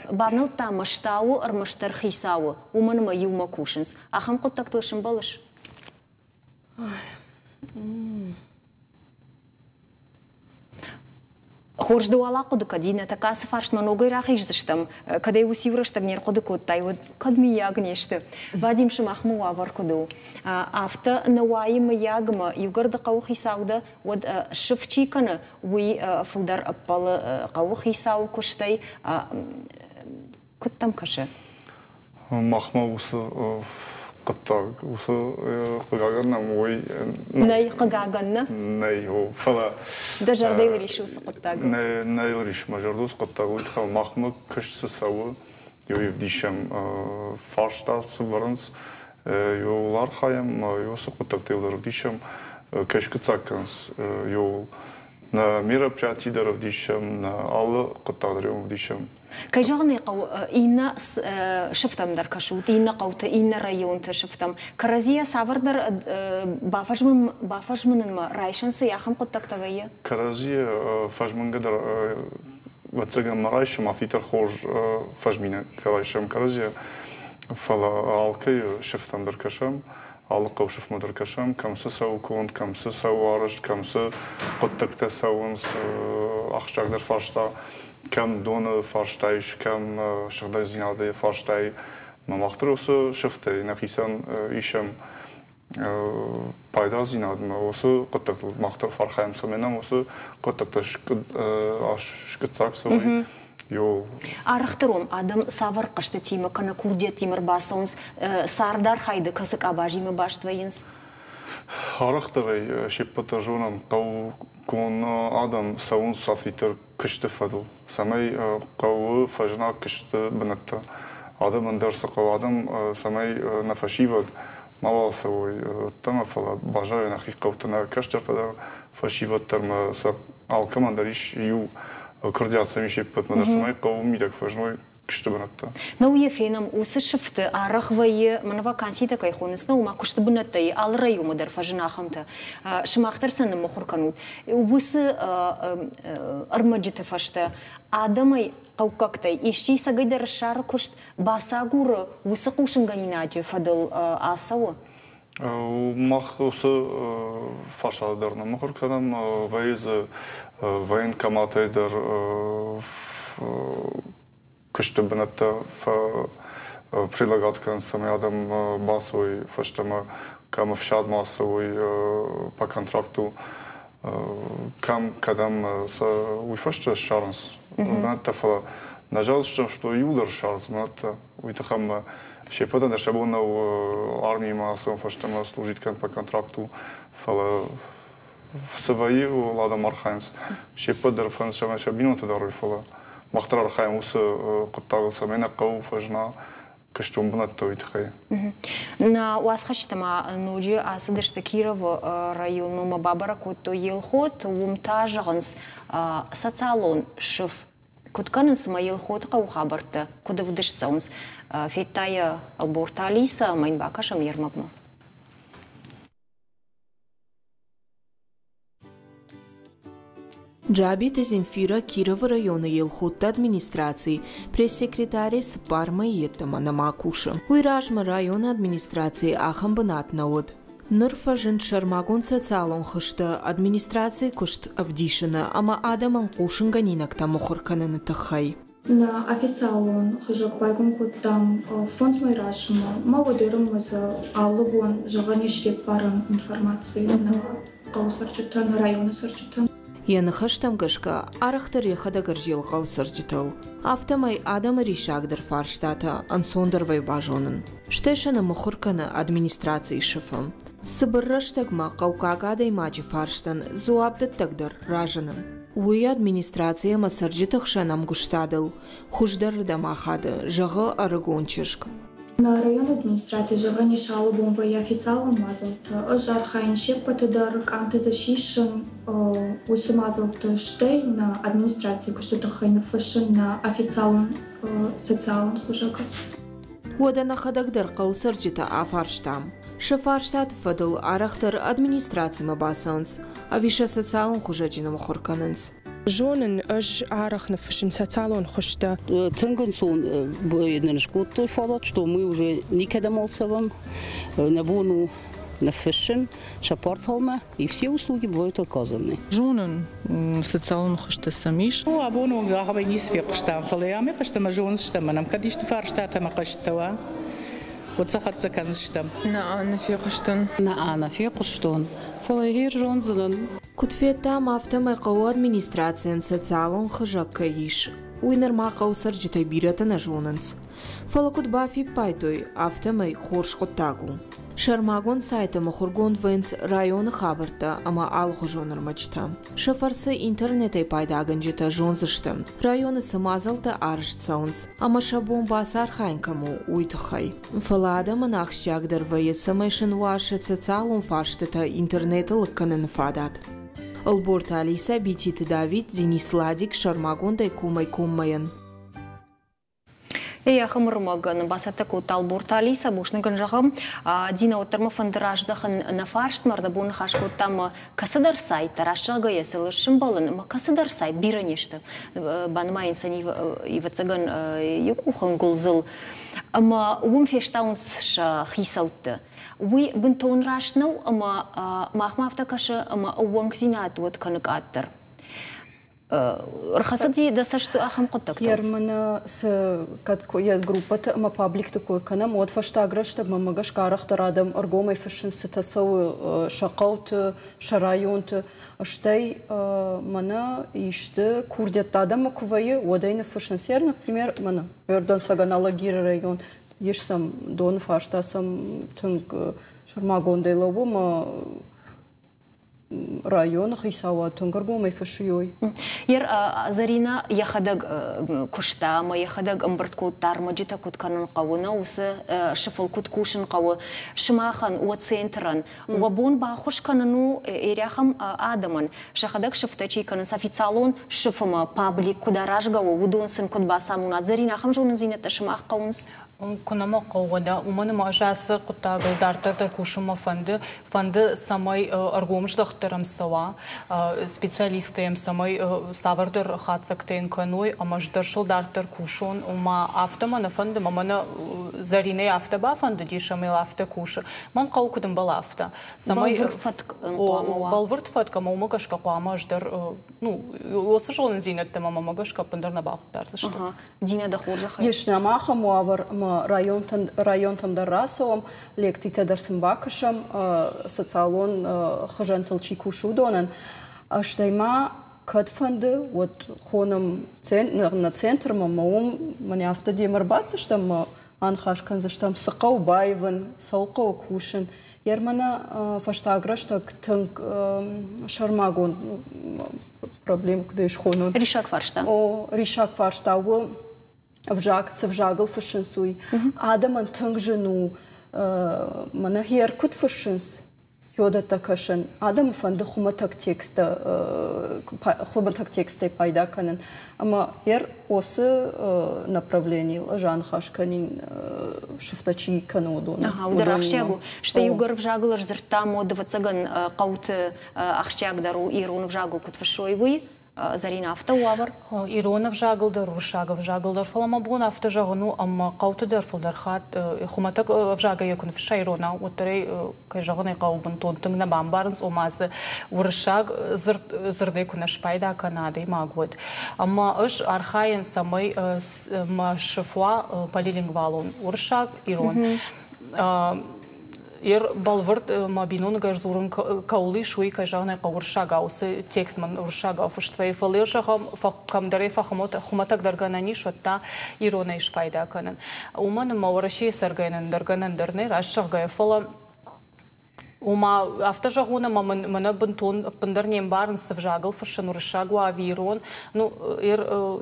бавнӕлдта мӕстауы ӕрмӕстдӕр хицауы, уымӕн ӕмӕ иумӕ кусынц. Ахӕм хъуыддӕгтыл сымбӕлыс? Хорз ды уал ахъуыды кӕд, иннӕтӕ кӕцы фарстмӕ ногӕй рахиздзыстӕм, кӕд ӕй уыциу рӕстӕг не рхъуыды кодтай, уӕд кӕд мыййаг не сты. Вадим, сымахмӕ уавӕр куыд у? Афтӕ нӕ уайы мыййаг ӕмӕ иугӕр ды хъӕуыхицау дӕ, уӕд сыф чи кӕны, уый фылдӕр ӕппӕлы хъӕуыхицауы куыстӕй. Куыд дӕм кӕсы? Махмӕ уыцы хъуыддаг, уыцы хъыгагӕн нӕм уый нӕй, хъыгагӕн нӕ? Нӕй, о, фӕлӕ Дӕ зӕрдӕйыл риссы уыцы хъуыддаг? Нӕ, нӕ йыл риссы мӕ зӕрдӕ уыцы хъуыддаг, уый тыххӕй махмӕ куыст цы цӕуы, уый ӕвдисӕм фарста цы вӕрынц. Иууыл архайӕм, уыцы хъуыддӕгтыл дӕр ӕвдисӕм, кӕй скъуыддзаг кӕнынц, иууыл. Нӕ мероприяти дӕр ӕвдисӕм, нӕ алы хъуыддаг дӕр ӕвдисӕм. Кӕй зӕгъын ӕй хъӕуы, иннӕ сыфтӕм дӕр кӕсут, иннӕ хъӕуты, иннӕ районты сыфтӕм. Кӕрӕдзийӕ цавӕрдӕр бафӕзмынынмӕ райсӕн цы ахӕм хъуыддӕгтӕ вӕййы? Кӕрӕдзийӕ фӕзмынгӕ дӕр ӕвӕццӕгӕн ма райсӕм, афтӕ хорз фӕзминӕгтӕ райсӕм кӕрӕдзийӕ, фӕлӕ алкӕйы сыфтӕм дӕр кӕсӕм, алы хъӕусыфмӕ дӕр кӕсӕм, кӕм цы цӕуы конд, кӕм цы цӕуы арӕзт, кӕм цы хъуыддӕгтӕ цӕуынц, ахсджиагдӕр фарста, кӕм доны фарста ис, кӕм сыгъдӕгдзинады фарста и. Мӕ мах дӕр уыцы сыфтӕй нӕхицӕн исӕм пайдадзинадмӕ, уыцы хъуыддӕгтыл мах дӕр фӕархайӕм, цӕмӕй нӕм уыцы хъуыддӕгтӕ скъуыддзаг цӕуой. Арӕхдӕр уӕм адӕм цавӕр хъӕзтытимӕ кӕнӕ курдиӕттимӕ ӕрбацӕуынц, цардархайды кӕцы къабазимӕ баст вӕййынц? Арӕхдӕрӕй се ппӕт дӕр зонӕм, хъӕуккон адӕм цӕуынц афтиддӕр куысты фӕдыл, цӕмӕй хъӕуы фӕзына куысты бынӕттӕ. Адӕмӕн дӕр цы хъӕуы, адӕм цӕмӕй нӕ фӕсивӕд мауал цӕуой ӕддӕмӕ, фӕлӕ баззайой нӕхи хъӕуты, нӕ кӕстӕртӕ дӕр, фӕсивӕд дӕр ма сӕ алкӕмӕн дӕр ис иу курдиат сӕм ис ӕппӕтмӕ дӕр, цӕмӕй хъӕуы мидӕг фӕзыной куысты бынӕттӕ. Нау йӕ фенӕм, уыцы сыфты арӕх вӕййы, мӕнӕ ваканситӕ кӕй хонынц, нӕ уымӕ куысты бынӕттӕй алы районы дӕр фӕзыны ахӕмтӕ. Сымах дӕр сӕ ныммыхуыр кӕнут. Уыцы ӕрмӕджыты фӕстӕ адӕмӕй хъӕуккӕгтӕй исчи цӕгӕйдӕр ссары куыст, бацагуры, уыцы хъусынгӕнинаджы фӕдыл ацӕуы? Мах уыцы фарстатӕ дӕр ныммыхуыр кӕнӕм, вӕййы дзы военкоматӕй дӕр куысты бынӕттӕ предлагат кӕнынц, цӕмӕй адӕм бацӕуой фӕстӕмӕ, кӕм ӕфсадмӕ ацӕуой по контракту, кӕм, кӕдӕм сӕ уый фӕстӕ ссарынц бынӕттӕ, фӕлӕ нӕ зӕгъдзыстӕм, что иуылдӕр ссарынц бынӕттӕ. Уый тыххӕй ӕмӕ се ппӕтӕн дӕр сӕ бон нӕу армиймӕ ацӕуын фӕстӕмӕ служить кӕнын по контракту, фӕлӕ цы вӕййы, ууыл адӕм архайынц. Се ппӕт дӕр фӕнды, цӕмӕй сӕ бинонты дарой, фӕлӕ мах дӕр архайӕм уыцы хъуыддагыл, цӕмӕй нӕ хъӕуы фӕзына куыстон бынӕттӕ, уый тыххӕй. Нӕ уацхӕсджытӕ ма ноджы ацыдысты Кировы районмӕ ӕмӕ бабӕрӕг кодтой Елхот. Уым та, зӕгъынц, социалон сыф куыд кӕнынц ӕмӕ Елхоты хъӕуы хабӕрттӕ куыд ӕвдыст цӕуынц, федта йӕ Ӕлборты Алиса ӕмӕ йын бакӕсӕм йе рмӕгмӕ. Джабиты Земфирӕ Кировы районы Елхотты администрацийы пресс-секретарӕй цыппар мӕйы йеддӕмӕ нӕма кусы. Уый размӕ районы администрацийы ахӕм бынат нӕ уыд. Ныр фӕзынд сӕрмагонд социалон хызты администрацийы куыст ӕвдисыны ӕмӕ адӕмӕн хъусынгӕнинӕгтӕ мыхуыр кӕныны тыххӕй. Нӕ официалон хызӕг байгом кодтам фондз мӕй размӕ. Ма уӕдӕрынмӕ дзы алы бон зӕгъӕн ис феппарӕн информаци нӕ хъӕуы цӕрджытӕн, районы цӕрджытӕн. Йӕ ныхӕстӕм гӕсгӕ, арӕхдӕр йӕхӕдӕг ӕрзилы хъӕуы цӕрджытыл. Афтӕмӕй адӕмы риссагдӕр фарстатӕ ӕнцондӕр вӕййы базонын. Стӕй сӕ ныммыхуыр кӕны администрацийы сыфы. Цыбыр рӕстӕгмӕ хъӕуккаг адӕймаджы фарстӕн дзуапдӕттӕг дӕр разыны. Уый администраци ӕмӕ цӕрджыты хсӕн ӕмгуыстадыл хуыздӕрырдӕм ахады, зӕгъы ӕрыгон чызг. Нӕ районы администраци зӕгъӕн ис алы бон вӕййы официалон мадзӕлттӕ. Ӕз архайын се ппӕты дӕр къамтӕ дзы сисын уыцы мадзӕлтты, стӕй нӕ администрацийы куысты тыххӕй ныффыссын нӕ официалон социалон хуызӕгы. Уӕдӕ нӕхӕдӕг дӕр хъӕуы цӕрджытӕ афарстам. Сӕ фарстаты фӕдыл арӕхдӕр администрацимӕ бацӕуынц ӕви сӕ социалон хуызӕджы ныммыхуыр кӕнынц. Зонын, ӕз арӕх ныффыссын социалон хуызтӕ. Тынг ӕнцон нын скодтой фадат, что мы уже никӕдӕм цӕуӕм. Нӕ бон у ныффыссын сӕ порталмӕ, и все услуги бывают оказаны. Зонын, социалон хуызтӕ сӕм ис. Абон онг ахӕмӕй ницы фехъуыстам, фӕлӕ амӕй фӕстӕмӕ зондзыстӕм, ӕмӕ нӕм кӕд исты фарстатӕ ӕмӕ хъӕзттӕ уа, уӕд сӕ хӕццӕ кӕндзыстӕм. Нӕ, нӕ фехъуыстон. Нӕ, нӕ фехъуыстон, фӕлӕ гъер зондзынӕн. Куыд федтам, афтӕмӕй хъӕуы администрацийӕн социалон хызӕг кӕй ис, уый нырма хъӕуы цӕрджытӕй бирӕтӕ нӕ зонынц. Фӕлӕ куыд бафиппайдтой, афтӕмӕй хорз хъуыддаг у. Сӕрмагонд сайты мыхуыргонд вӕййынц районы хабӕрттӕ ӕмӕ алыхуызон ӕрмӕджытӕ. Сӕ фӕрцы интернетӕй пайдагӕнджытӕ зондзысты, районы цы мадзӕлттӕ арӕзт цӕуынц ӕмӕ сӕ бон бацархайын кӕм у, уый тыххӕй. Фӕлӕ адӕмӕн ахсджиагдӕр вӕййы, цӕмӕй сын уа сӕ социалон фарстытӕ интернеты лыг кӕныны фадат. Ӕлборты Алисӕ, Бититы Давид, Денис Ладик сӕрмагондӕй комӕй-коммӕйӕн. Йӕхи ӕрмӕгӕн бацӕттӕ кодта Ӕлборты Алисӕ. Бузныг ын зӕгъӕм. Дина, уӕддӕр мӕ фӕнды раздӕхын нӕ фарстмӕ. Ӕрдӕбон ныхас кодтам кӕцыдӕр сайттӕ, раст зӕгъгӕйӕ сыл сымбӕлын ӕмӕ кӕцыдӕр сайт бирӕ не сты. Банымайын сӕ ӕвӕццӕгӕн иу къухы ӕнгуылдзыл. Ӕмӕ уым фестауынц сӕ хицӕутты. Уый бынтон раст нӕу ӕмӕ махмӕ афтӕ кӕсы, ӕмӕ ӕууӕнкдзинад уӕд кӕны къаддӕр. Рхӕцыди дӕ цӕсты ахӕм хъуыддӕгтыл? Ерманы цы кӕд йӕ группӕты ӕмӕ пабликты кой кӕнӕм, уӕд фӕстаг рӕстӕгмӕ мӕ гӕсгӕ арӕхдӕр адӕм ӕргомӕй фыссынц, цытӕ цӕуы сӕ хъӕуты, сӕ районты. Стӕй мӕнӕ исты курдиӕттӕ адӕммӕ куы вӕййы, уӕд ӕй ныффыссынц. Ер, например, мӕнӕ Уӕрдӕнцӕгӕн Алагиры район, ис сӕм доны фарста сӕм тынг сӕрмагондӕй лӕууы ӕмӕ районы хицауад тынг ӕргомӕй фыссы. Ер Зарина йӕхӕдӕг куыста ӕмӕ йӕхӕдӕг ӕмбырд кодта ӕрмӕджытӕ куыд кӕнын хъӕуы, нӕ уыцы сыфыл куыд кусын хъӕуы. Сымахӕн, уӕ центрӕн, уӕ бон баххуыс кӕнын у эряхӕм адӕмӕн, сӕхӕдӕг сыфтӕ чи кӕнынц, официалон сыф ӕмӕ паблик куыд аразгӕ у, уыдон сын куыд бацамонат. Зарина, ахӕм зонындзинӕдтӕ сымах хъӕуынц? Куы нӕ мӕ хъӕуы, уӕдӕ уымӕн ӕмӕ ӕз ацы хъуыддагыл дарддӕр дӕр кусынмӕ фӕнды. Фӕнды, цӕмӕй ӕргомыздӕхт дӕр ӕм цӕуа, специалисттӕ йӕм цӕмӕй цавӕрдӕр хатдзӕгтӕ йын кӕной ӕмӕ ӕз дӕр сыл дарддӕр кусон. Ома афтӕ мӕ нӕ фӕнды, мӕ мӕнӕ Зӕринӕйы афтӕ бафӕндыдис ӕмӕ йыл афтӕ кусы. Мӕн хъӕуы куыд ӕмбӕлы, афтӕ. Цӕмӕй бӕлвырд фӕтк хъуамӕ уа. Бӕлвырд фӕтк ӕмӕ уымӕ гӕсгӕ хъуамӕ ӕз дӕр, ну, уыцы зонындзинӕдтӕ мӕ мӕ гӕсгӕ ӕппындӕр нӕ бахъыгдардзысты. Динӕ, дӕ хорзӕхӕй. Ис нӕм ахӕм уавӕр, ӕмӕ районтӕм дӕр рацӕуӕм, лекцитӕ дӕр сын бакӕсӕм, социалон хызӕнтыл чи кусы, уыдонӕн. Стӕй ма кӕд фӕнды, уӕд хонӕм нӕ центрмӕ, ӕмӕ уым мӕнӕ афтӕ демӕ ӕрбаддзыстӕм ӕмӕ аныхас кӕндзыстӕм, цы хъӕуы баивын, цӕуыл хъӕуы кусын. Ермӕнӕ фӕстаг рӕстӕг тынг сӕрмагонд проблем куыд ис хонон. Риссаг фарста. О, риссаг фарста у ӕвзаг, цы взагыл фыссынц, уый. Адӕмӕн тынг зын у, мӕнӕ хер куыд фыссынц, йодӕттӕ кӕсын. Адӕмы фӕнды хуымӕтӕг тексттӕ, хуымӕтӕг тексттӕй пайда кӕнын. Ӕмӕ ер осы направленийыл ӕз аныхас кӕнин, сыфтӕ чи кӕны, уыдоны. Ага, уыдӕр ахсджиаг у. Стӕй иугӕр ӕвзагыл ӕрдзырдтам, уӕд, ӕвӕццӕгӕн, хъӕуты ахсджиагдӕр у ирон ӕвзагыл куыд фыссой, уый. Зӕринӕ, афтӕ уавӕр? Ирон ӕвзагыл дӕр, уырыссаг ӕвзагыл дӕр, фӕлӕ мӕ бон афтӕ зӕгъын у, ӕмӕ хъӕуты дӕр фылдӕр хатт хуымӕтӕг ӕвзагӕй куы ныффысса иронау, уӕддӕр ӕй, кӕй зӕгъын ӕй хъӕуы, бынтон тынг нӕ бамбарынц, ома дзы уырыссаг дзырд, дзырдӕй куы нӕ спайда кӕна адӕймаг, уӕд. Ӕмӕ ӕз архайын, цӕмӕй мӕ сыф уа полилингвалон, уырыссаг, ирон. Ер бӕлвырд мӕ биноныгӕй дзурын кӕуыл ис, уый, кӕй зӕгъын ӕй хъӕуы, уырыссагау, уыцы текст мын уырыссагау фыст вӕййы, фӕлӕ йӕ зӕгъӕм, кӕмдӕр ӕй хуымӕтӕгдӕр гӕнӕн ис, уӕд та иронӕй спайда кӕнын. Уымӕн ӕмӕ Уӕрӕсейы цӕргӕйӕ ӕндӕр гӕнӕн дӕр нӕй, раст зӕгъгӕйӕ, фӕлӕ ома афтӕ зӕгъон, ӕмӕ мын мӕнӕ бынтон ӕппындӕр не мбарынц, цы взагыл фыссын, уырыссаг уа ӕви ирон. Ну,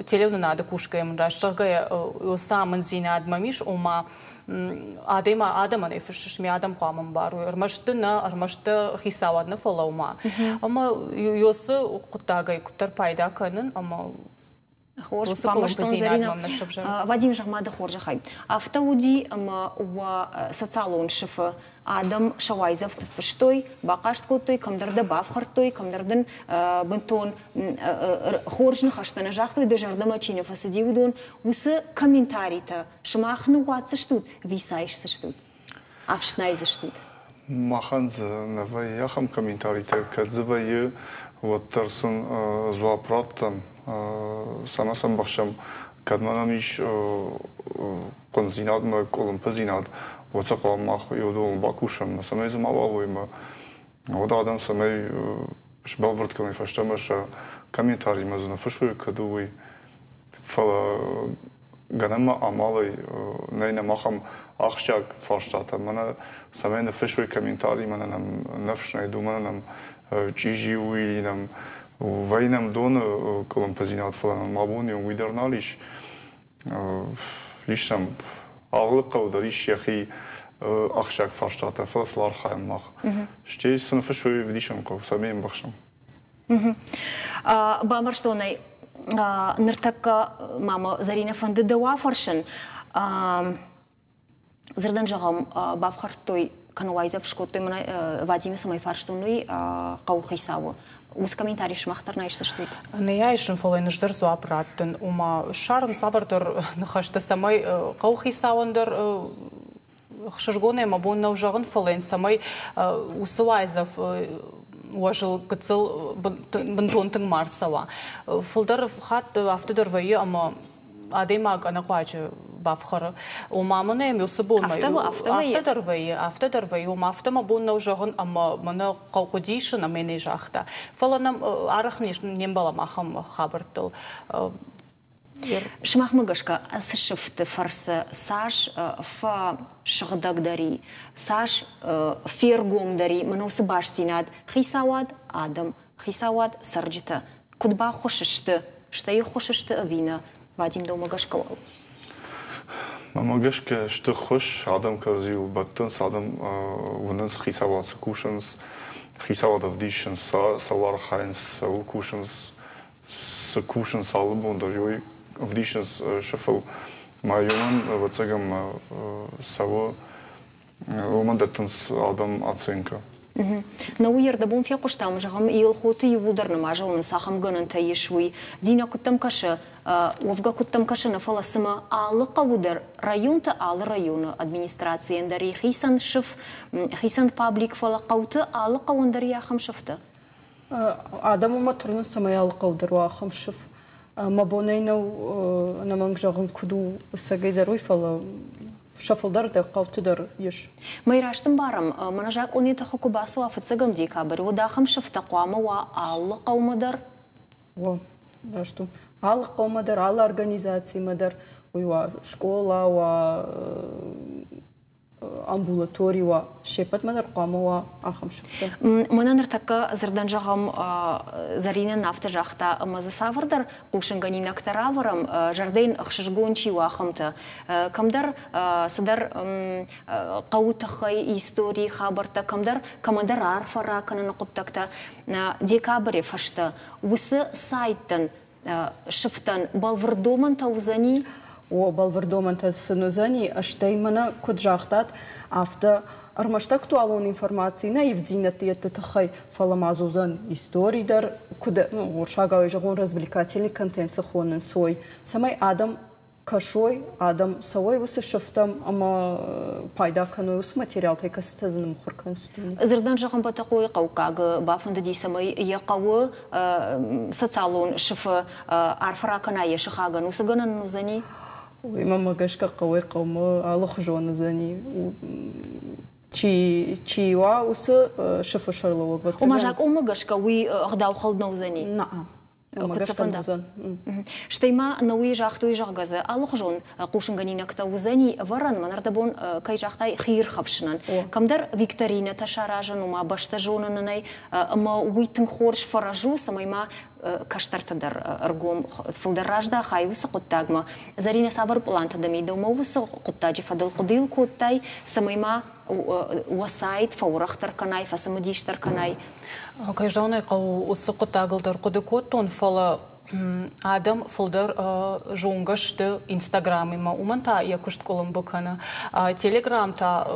телеуынынады кусгӕйӕ мын, раст зӕгъгӕйӕ, уыцы амынддзинад мӕм ис, ома адӕма адӕмӕн ӕй фыссыс, ме адӕм хъуамӕ ӕмбарой. Ӕрмӕст ды нӕ, ӕрмӕст дӕ хицауад нӕ фӕлӕуу-ма. Ӕмӕ ёсы хъуыддагӕй куыддӕр пайда кӕнын ӕмӕ Хорз, бамбӕрстон, Зӕринӕ. Вадим, зӕгъ-ма дӕ хорзӕхӕй, афтӕ уыди, ӕмӕ уӕ социалон сыфы адӕм сӕ уайдзӕф ныффыстой, бахъаст кодтой, кӕмдӕр дӕ бафхӕрдтой, кӕмдӕр дын бынтон хорз ныхӕстӕ нӕ загътой, дӕ зӕрдӕмӕ чи нӕ фӕцыди, уыдон. Уыцы комментаритӕ сымах ныууадздзыстут ӕви сӕ айсдзыстут, ӕфснайдзыстут? Махӕн дзы нӕ вӕййы ахӕм комментаритӕ, кӕд дзы вӕййы, уӕддӕр сын дзуапп раттӕм, цӕмӕ сӕм быхсӕм. Кӕд ма нӕм ис хъуындзинад ӕмӕ къуылымпыдзинад, уӕд сӕ хъуамӕ мах уыдоныл бакусӕм, цӕмӕй дзы мауал уой ӕмӕ уӕд адӕм цӕмӕй сбӕлвырд кӕной фӕстӕмӕ сӕ комментаримӕ дзы ныффыссой, кӕд у уый. Фӕлӕ гӕнӕн ма амалӕй нӕй нӕм ахӕм ахсджиаг фарстатӕ. Мӕнӕ цӕмӕй ныффыссой комментари, мӕнӕ нӕм ныфснайд у, мӕнӕ нӕм чъизи у или нӕм вӕййы нӕм доны къуылымпыдзинад, фӕлӕ нӕм абон уый дӕр нал ис. Ис сӕм алы хъӕу дӕр ис йӕхи ахсджиаг фарстатӕ, фӕлӕ сыл архайӕм мах. Стӕй цы ныффыссой, ӕвдисӕн хъӕуы, цӕмӕй ӕмбӕхсӕм. Бамбӕрстон ӕй, ныртӕккӕ ма мӕ Зӕринӕ фӕнды дӕу афӕрсын. Дзырдӕн зӕгъӕм, бафхӕрдтой кӕнӕ уайдзӕф скодтой мӕнӕ Вадимы цӕмӕй фарстон, уый хъӕуыхицауы. Уыцы комментари сымах дӕр нӕ айсдзыстут? Нӕ айсын, фӕлӕ йын ӕз дӕр дзуапп раттын. Ома, ссарын цавӕрдӕр ныхӕстӕ, цӕмӕй хъӕуыхицауӕн дӕр ӕхсызгонӕй мӕ бон нӕу зӕгъын, фӕлӕ йын цӕмӕй уыцы уайдзӕф уӕзыл гыццыл бынтон тынг ма рцӕуа. Фылдӕр хатт афтӕ дӕр вӕййы, ӕмӕ адӕймаг ӕнӕхъуаджы бафхӕры. Ома мӕнӕ йӕм уыцы бонмӕ афтӕ дӕр вӕййы, афтӕ дӕр вӕййы, ома афтӕ мӕ бон нӕу зӕгъын, ӕмӕ мӕнӕ хъуыдис ын ӕмӕ нӕ загъта. Фӕлӕ нӕм арӕх не мбӕлӕм ахӕм хабӕрттыл. Сымахмӕ гӕсгӕ ацы сыфты фӕрцы цас фӕсыгъдӕгдӕр и, цас фергомдӕр и мӕнӕ уыцы бастдзинад хицауад, адӕм, хицауад, цӕрджытӕ куыд баххуыс сты, стӕй ӕххуыс сты ӕви нӕ, Вадим, дӕумӕ гӕсгӕ уал? Мӕнмӕ гӕсгӕ сты ххуыс, адӕм кӕрӕдзийыл бӕттынц, адӕм уынынц, хицауад цы кусынц, хицауад ӕвдисынц, цӕуыл архайынц, цӕуыл кусынц, цы кусынц алы бон дӕр, уый ӕвдисынц сыфыл. Мӕ уымӕн, ӕвӕццӕгӕн, цӕуы, уымӕн дӕттынц адӕм оценкӕ. Нӕ уый ӕрдӕбон фехъуыстам, зӕгъӕм, Елхоты иууылдӕр нӕма зонынц, ахӕм гӕнӕнтӕ ис, уый. Динӕ, куыд дӕм кӕсы, уӕвгӕ куыд дӕм кӕсы нӕ, фӕлӕ цымӕ алы хъӕуы дӕр, районты алы районы администрацийӕн дӕр и хицӕн сыф, хицӕн паблик, фӕлӕ хъӕуты алы хъӕуӕн дӕр и ахӕм сыфтӕ? Адӕм уымӕ тырнынц, цӕмӕй алы хъӕу дӕр уа ахӕм сыф. Мӕ бонӕй нӕу ӕнӕмӕнг зӕгъын, куыд у ӕцӕгӕй дӕр уый, фӕлӕ сӕ фылдӕр дӕр хъӕуты дӕр ис. Мӕй раст ӕмбарӕм, мӕнӕ закъоны тыхы куы бацӕуа фыццӕгӕм декабрь, уӕд ахӕм сыфтӕ хъуамӕ уа алы хъӕумӕ дӕр? О, раст у. Алы хъӕумӕ дӕр, алы организацимӕ дӕр, уый уа скъола уа, амбулатори уа, се ппӕтмӕ дӕр хъуамӕ уа ахӕм сыфтӕ. Мӕнӕ ныртӕккӕ дзырдӕн зӕгъӕм, Зӕринӕ афтӕ загъта, ӕмӕ дзы цавӕрдӕр хъусынгӕнинӕгтӕ равӕрӕм, зӕрдӕ йын ӕхсызгон чи у, ахӕмтӕ. Кӕмдӕр цыдӕр хъӕуы тыххӕй историйы хабӕрттӕ, кӕмдӕр кӕмӕндӕр арфӕ ракӕныны хъуыддӕгтӕ. Декабры фӕстӕ уыцы сайттӕн сыфтӕн бӕлвырд домӕнтӕ уыдзӕни? О, бӕлвырд домӕнтӕ сын уыдзӕни, стӕй мӕнӕ куыд загътат, афтӕ ӕрмӕст актуалон информаци нӕ ивддзинӕдты йедты тыххӕй, фӕлӕ ма дзы уыдзӕн истори дӕр, куыд уырыссагау зӕгъон, развлекательный контент цы хонынц, уый, цӕмӕй адӕм кӕсой, адӕм цӕуой уыцы сыфтӕм ӕмӕ пайда кӕной уыцы материалтӕй, кӕцытӕ дзы ныммыхуыр кӕнынц. Дзырдӕн зӕгъын, Бӕтӕхъойы хъӕуккаг бафӕндыди, цӕмӕй йӕ хъӕуы социалон сыфы арфӕ ракӕна йӕ сыхагӕн. Уыцы гӕнӕн ын уыдзӕни? Уый мӕмӕ гӕсгӕ хъӕуӕй хъӕумӕ алыхуызон уыдзӕни. Чи, чи уа, уыцы сыфы сӕрлӕууӕг. Ома закъонмӕ гӕсгӕ уый ӕгъдау хӕлд нӕ уыдзӕни? Нӕ. Куыд сӕ фӕнда. Стӕй ма науи загътой, зӕгъгӕ дзы алыхуызон хъусынгӕнинӕгтӕ уыдзӕни ӕвӕрӕн, мӕн ӕрдӕбон кӕй загътай, хиирхӕфсынӕн. Кӕмдӕр викторинӕтӕ саразын, ома бӕстӕ зонынӕй, ӕмӕ уый тынг хорз фӕрӕз у, цӕмӕй ма кӕстӕртӕ дӕр ӕргом фылдӕр раздахай уыцы хъуыддагмӕ. Зӕринӕ, цавӕр пълантӕ дӕм и дӕумӕ уыцы хъуыддаджы фӕдыл хъуыдыйыл кодтай, цӕмӕй ма уӕ сайт фӕуӕрӕхдӕр кӕнай, фӕцымыдисдӕр кӕнай? Кӕй зӕгъын ӕй хъӕуы, уыцы хъуыддагыл дӕр хъуыды кодтон, фӕлӕ адӕм фылдӕр зонгӕ сты Инстаграмимӕ, уымӕн та йӕ куыст къуылымпы кӕны. Телеграм та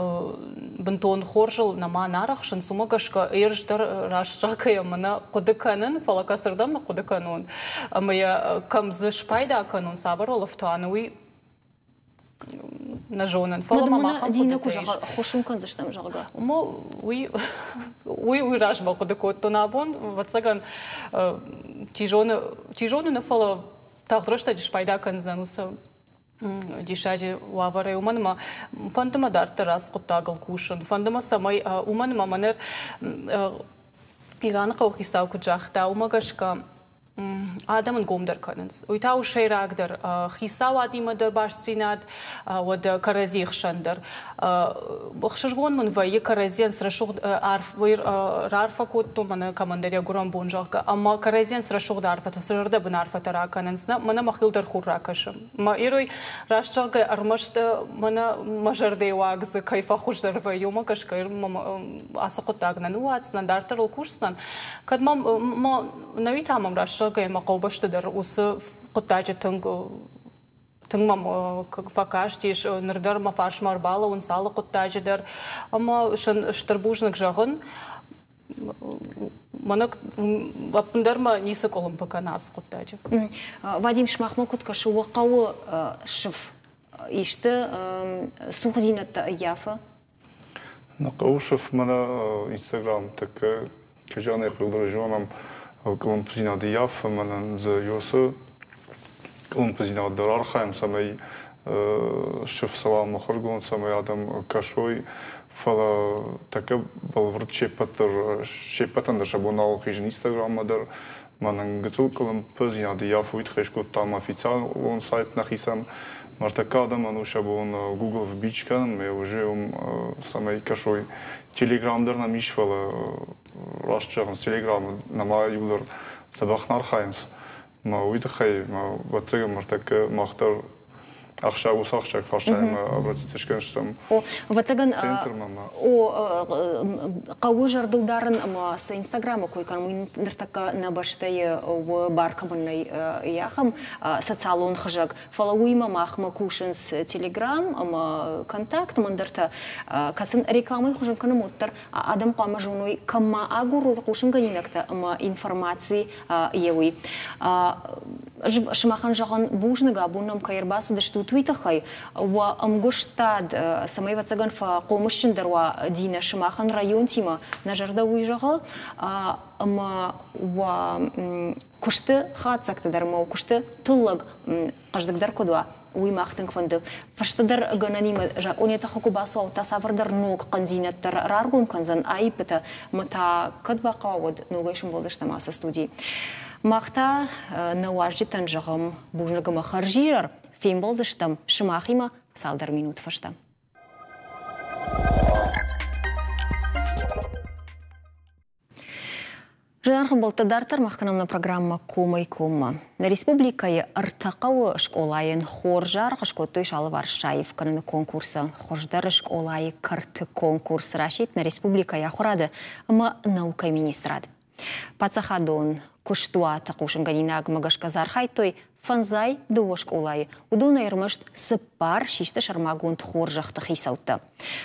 бынтон хорзыл нӕма нарӕхсынц, уымӕ гӕсгӕ ӕз дӕр раст зӕгъгӕйӕ мӕнӕ хъуыды кӕнын, фӕлӕ кӕцырдӕм хъуыды кӕнон ӕмӕ йӕ кӕм дзы спайда кӕнон, цавӕр олӕфтуаны, уый нӕ зонын. Фӕлӕ мӕм ахӕм Дина куы зӕгъа, ӕххуыс уын кӕндзыстӕм, зӕгъгӕ. Уый уый уый размӕ хъуыды кодтон абон, ӕвӕццӕгӕн, чи зоны, чи зоны нӕ, фӕлӕ тагъд рӕстӕджы спайда кӕндзынӕн уыцы диссаджы уавӕрӕй, уымӕн ӕмӕ фӕнды мӕ дарддӕр ацы хъуыддагыл кусын, фӕнды мӕ, цӕмӕй, уымӕн ӕмӕ мӕнӕ Ираны хъӕуыхицау куыд загъта, уымӕ гӕсгӕ. Адӕм ӕнгомдӕр кӕнынц. Уый та у сӕйрагдӕр хицауадимӕ дӕр бастдзинад, уӕдӕ кӕрӕдзийы хсӕн дӕр. Ӕхсызгон мын вӕййы кӕрӕдзийӕн цы рӕсугъд раарфӕ кодтон мӕнӕ кӕмӕндӕр йӕ гуырӕн бон, зӕгъгӕ, ӕмӕ кӕрӕдзийӕн цы рӕсугъд арфӕтӕ, цы зӕрдӕбын арфӕтӕ ракӕнынц, нӕ, мӕнӕ мӕхиуыл дӕр хур ракӕсы. Мӕ ирой, раст зӕгъгӕ, ӕрмӕст мӕнӕ мӕ зӕрдӕйы уаг дзы кӕй фӕхуыздӕр вӕййы, уымӕ гӕсгӕ ацы хъуыддаг нӕ ныууадздзынӕн, дарддӕр ыл кусдзынӕн. Кӕд мӕм нӕуи та мӕм раст зӕгъгӕйӕ мӕ хъӕубӕсты дӕр уыцы хъуыддаджы тынг тынг мӕм фӕкастис, ныр дӕр мӕ фарсмӕ ӕрбалӕууынц алы хъуыддаджы дӕр. Ӕмӕ сын стыр бузныг зӕгъын. Мӕнӕ ӕппындӕр мӕ ницы къуылымпы кӕны ацы хъуыддаджы. Вадим, сымахмӕ куыд кӕсы, уӕ хъӕуы сыф исты цухдзинӕдтӕ ӕййафы? Нӕ хъӕуы сыф мӕнӕ Инстаграм тӕккӕ кӕжанӕй хъӕудӕр зонӕм къуылымпыдзинад ӕййафы, мӕнӕн дзы ёсы къуылымпыдзинад дӕр архайӕм, цӕмӕй сыф цӕуа мыхуыргонд, цӕмӕй адӕм кӕсой, фӕлӕ тӕккӕ бӕлвырд се ппӕт дӕр се ппӕтӕн дӕр сӕ бон нал хизын Инстаграммӕ дӕр. Мӕнӕн гыццыл къуылымпыдзинад ӕййафы, уый тыххӕй скодтам официалон сайт нӕхицӕн. Ныртӕккӕ адӕмӕн у сӕ бон Google вбить кӕнын, ӕмӕ уже уым цӕмӕй кӕсой. Телеграм дӕр нӕм ис, фӕлӕ раст зӕгъынц, Телеграмы нӕма иуылдӕр дзӕбӕх нӕ архайынц. Мӕ уый тыххӕй мӕ ӕвӕццӕгӕн ныртӕккӕ мах дӕр ахсджиаг уыцы ахсджиаг фарстаимӕ обратиться скӕндзыстӕм. О, ӕвӕццӕгӕн, о, хъӕуы зӕрдыл дарын ӕмӕ цы Инстаграмы кой кӕнӕм, уый ныртӕккӕ нӕ бӕстӕйы у бар кӕмӕн нӕй, ахӕм социалон хызӕг. Фӕлӕ уыимӕ махмӕ кусынц Телеграм ӕмӕ Контакт ӕмӕ ӕндӕртӕ, кӕцы рекламӕйы хуызӕн кӕнӕм, уӕддӕр адӕм хъуамӕ зоной, кӕм ма агурой хъусынгӕнинӕгтӕ ӕмӕ информаци йе уый. Сымахӕн зӕгъын бузныг, абон нӕм кӕй ӕрбацыдыстут, уый тыххӕй. Уӕ ӕмгуыстад, цӕмӕй ӕвӕццӕгӕн фӕхъомысджындӕр уа Динӕ сымахӕн районтимӕ, нӕ зӕрдӕ уый зӕгъы, ӕмӕ уӕ куысты хатдзӕгтӕ дӕр ӕмӕ уӕ куысты тыллӕг хъӕздыгдӕр куыд уа, уый мах тынг фӕнды. Фӕстӕдӕр гӕнӕнимӕ закъон йӕ тыхы куы бацӕуа, та цавӕрдӕр ног хъӕндзинӕдтӕ раргом кӕндзӕн аиппытӕ, ӕмӕ та кӕд бахъӕуа, уӕд ногӕй сӕмбӕлдзыстӕм ацы студийы. Мах та нӕ уазджытӕн зӕгъӕм бузныг ӕмӕ хӕрзизӕр, фембӕлдзыстӕм сымахимӕ цалдӕр минут фӕстӕ. Зынаргъ ӕмбӕлттӕ, дарддӕр мах кӕнӕм нӕ программӕ Комӕй-коммӕ. Нӕ республикӕйы ӕртӕ хъӕуы скъолайӕн хорз аргъ скодтой сӕ алыварс саив кӕныны конкурсы. Хуыздӕр скъолайы кӕрты конкурс расидт нӕ республикӕйы ахуырады ӕмӕ наукӕйы министрад. Паддзахадон куыстуаты хъусынгӕнинагмӕ гӕсгӕ дзы архайдтой фӕндзай дыууӕ скъолайы. Уыдонӕй ӕрмӕст цыппар систы сӕрмагонд хорзӕхты хицӕуттӕ.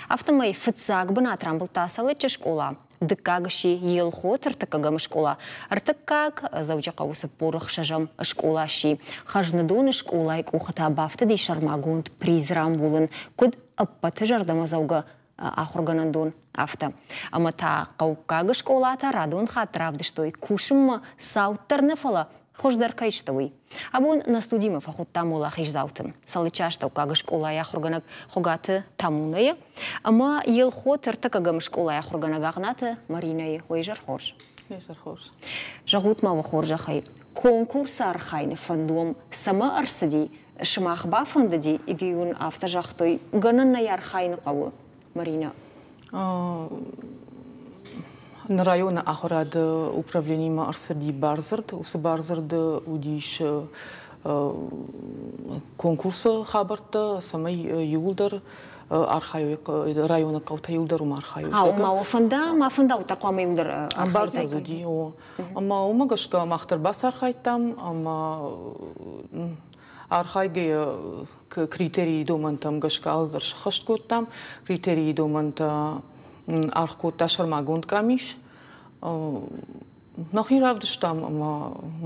Афтӕмӕй фыццаг бынат рамбылдта Цӕлыччы скъола, дыккаг сси Елхоты ӕртыккӕгӕм скъола, ӕртыккаг Дзӕуджыхъӕуы 46-ӕм скъола сси. Хӕзныдоны скъолайы къухы та бафтыди сӕрмагонд приз рамбулын, куыд ӕппӕты зӕрдӕмӕдзӕугӕ ахуыргӕнӕндон, афтӕ. Ӕмӕ та хъӕуккаг скъолатӕ радон хатт равдыстой кусынмӕ цауддӕр нӕ, фӕлӕ хуыздӕр кӕй сты, уый. Абон нӕ студимӕ фӕхуыдтам уӕлахиздзауты. Цӕлыччы астӕуккаг скъолайы ахуыргӕнӕг Хуыгаты Тамунайы ӕмӕ Елхоты ӕртыккӕгӕм скъолайы ахуыргӕнӕг Агънаты Маринӕйы. Уӕ изӕр хорз. Изӕр хорз. Зӕгъут ма уӕ хорзӕхӕй, конкурсы архайыны фӕнд уӕм цӕмӕ ӕрцыди, сымах бафӕндыди ӕви уын афтӕ загътой, гӕнӕн нӕй архайын хъӕуы, Маринӕ? Нӕ районы ахуырады управленимӕ ӕрцыди бардзырд. Уыцы бардзырды уыдис конкурсы хабӕрттӕ, цӕмӕй иууылдӕр архайой, районы хъӕутӕ иууылдӕр уым архайой. Ма уӕ фӕнда, ма фӕнда, уӕддӕр хъуамӕ иууылдӕр Бардзырд уыди, о. Ӕмӕ уымӕ гӕсгӕ мах дӕр бацархайдтам ӕмӕ архайгӕйӕ критерийы домӕнтӕм гӕсгӕ алыдӕр сӕххӕст кодтам. Критерийы домӕнтӕ аргъ кодта сӕрмагонд къамис. Нӕхи равдыстам ӕмӕ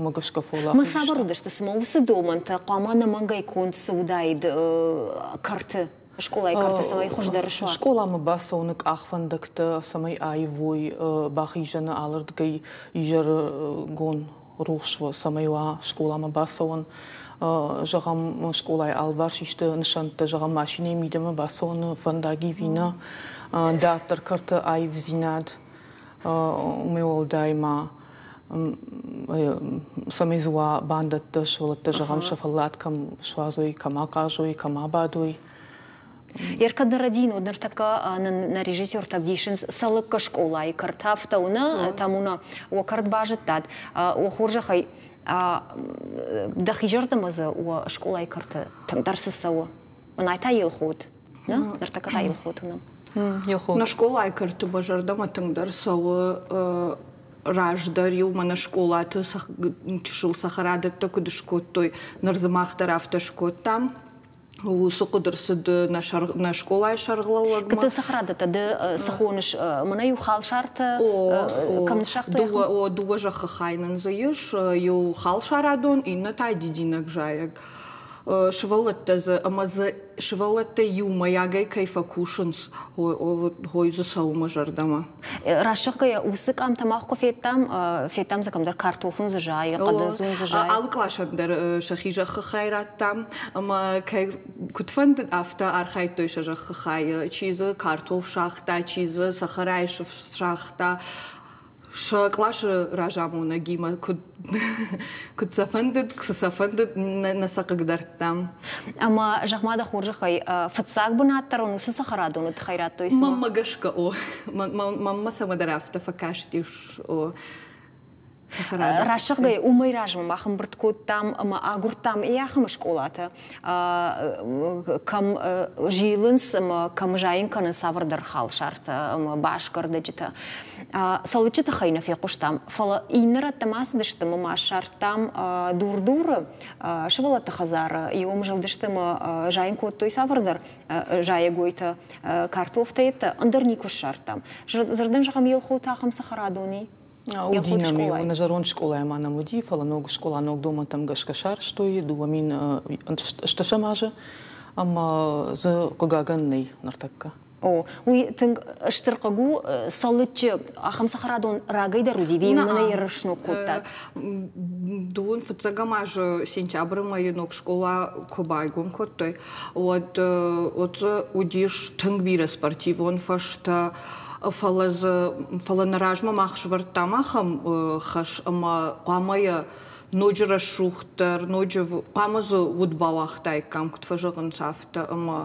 мӕ гӕсгӕ фӕуӕлахиз Ма цавӕр уыдысты, цыма уыцы домӕнтӕ хъуамӕ ӕнӕмӕнгӕй конд цы уыдаид кӕрты, скъолайы кӕрты, цӕмӕй хуыздӕр суа? Скъоламӕ бацӕуыны къахвӕндӕгтӕ цӕмӕй аивой, бахизӕны алырдыгӕй изӕрыгон рухс цӕмӕй уа скъоламӕ бацӕуӕн. Зӕгъӕм, скъолайы алыварс исты нысӕнттӕ, зӕгъӕм, машинӕйы мидӕмӕ бацӕуӕны фӕндаг ӕви нӕ, дарддӕр кӕрты аивдзинад, уымӕй уӕлдай ма. Цӕмӕй дзы уа бандӕттӕ, сывӕллӕттӕ, зӕгъӕм, сӕ фӕллад кӕм суадзой, кӕм ахъазой, кӕм абадой. Еркӕд нӕ рӕдийын, уӕд ныртӕккӕ нын нӕ режиссертӕ ӕвдисынц Цӕлыккы скъолайы кӕрт афтӕ у, нӕ, Тамуна, уӕ кӕрт базыдтат, уӕ хорзӕхӕй, дӕхи зӕрдӕмӕ дзы уӕ скъолайы кӕрты тынгдӕр цы цӕуы? Мӕнӕй та Елхот, нӕ? Ныртӕккӕ та Елхот уынӕм. Елхот. Нӕ скъолайы кӕрты мӕ зӕрдӕмӕ тынгдӕр цӕуы раздӕр-иу мӕнӕ скъолаты чысыл цӕхӕрадӕттӕ куыд скодтой, ныр дзы мах дӕр афтӕ скодтам. Уыцы хъуыды рцыд нӕ скъолайы сӕргълӕууӕгмӕ. Гыццыл цӕхӕрадӕттӕ ды цы хоныс? Мӕнӕ-иу халсартӕ кӕм ныссагътой? Дыууӕ зӕххы хай нын дзы ис. Иу халсарадон, иннӕ та дидинӕг зайӕг. Сывӕллӕттӕ дзы ӕмӕ дзы сывӕллӕттӕ иумӕйагӕй кӕй фӕкусынц, ой дзы цӕуы мӕ зӕрдӕмӕ. Раст зӕгъгӕйӕ, уыцы къамтӕ мах куы федтам, федтам дзы кӕмдӕр картоф дзы зайы, хъӕдындзун дзы зайы. Алы къласӕн дӕр сӕхи зӕххы хай радтам, ӕмӕ кӕй куыд фӕндыд, афтӕ архайдтой сӕ зӕххы хайы. Чи дзы картоф сагъта, чи дзы цӕхӕрайы сыф сагъта. Сӕ къласы разамонӕгимӕ куыд куыд сӕ фӕндыд, цы сӕ фӕндыд, нӕ сӕ хъыгдардтам. Ӕмӕ, зӕгъ-ма дӕ хорзӕхӕй, фыццаг бынат дӕр уын уыцы цӕхӕрадоны тыххӕй радтой? Мӕнмӕ гӕсгӕ, о. Мӕнмӕ цӕмӕдӕр афтӕ фӕкастис, о. Раст зӕгъгӕйӕ, уымӕй размӕ мах ӕмбырд кодтам ӕмӕ агуырдтам ахӕм скъолатӕ, кӕм зилынц ӕмӕ кӕм зайын кӕнынц цавӕрдӕр халсартӕ ӕмӕ басгӕрдӕджытӕ. Цӕлыччы тыххӕй нӕ фехъуыстам, фӕлӕ иннӕ рӕттӕм ацыдысты ӕмӕ ма ссардтам Дур-Дуры сывӕллӕтты хӕдзары иуӕм зылдысты ӕмӕ зайын кодтой цавӕрдӕр зайӕгойтӕ, картофтӕ йедтӕ ӕндӕр никуы ссардтам. Дзырдӕн зӕгъӕм, Елхоты ахӕм цӕхӕрадон и. Уыди нӕм, нӕ зӕронд скъолайы ма нӕм уыди, фӕлӕ ног скъола ног домӕнтӕм гӕсгӕ сарӕзтой 2008 азы, ӕмӕ дзы хъыгагӕн нӕй ныртӕккӕ. О, уый тынг стыр хъыг у. Цӕлыччы ахӕм цӕхӕрадон рагӕй дӕр уыди, ӕви мӕнӕ ерыс сног кодтат? Дыууын фыццӕгӕм азы сентябры мӕйы ног скъола куы байгом кодтой, уӕд дзы уыдис тынг бирӕ спортивон фӕзтӕ, фӕлӕ дзы фӕлӕ нӕ размӕ мах сӕвӕрдтам ахӕм хӕс ӕмӕ хъуамӕ йӕ ноджы рӕсугъддӕр, ноджы хъуамӕ дзы уд бауагътаиккам, куыд фӕзӕгъынц, афтӕ ӕмӕ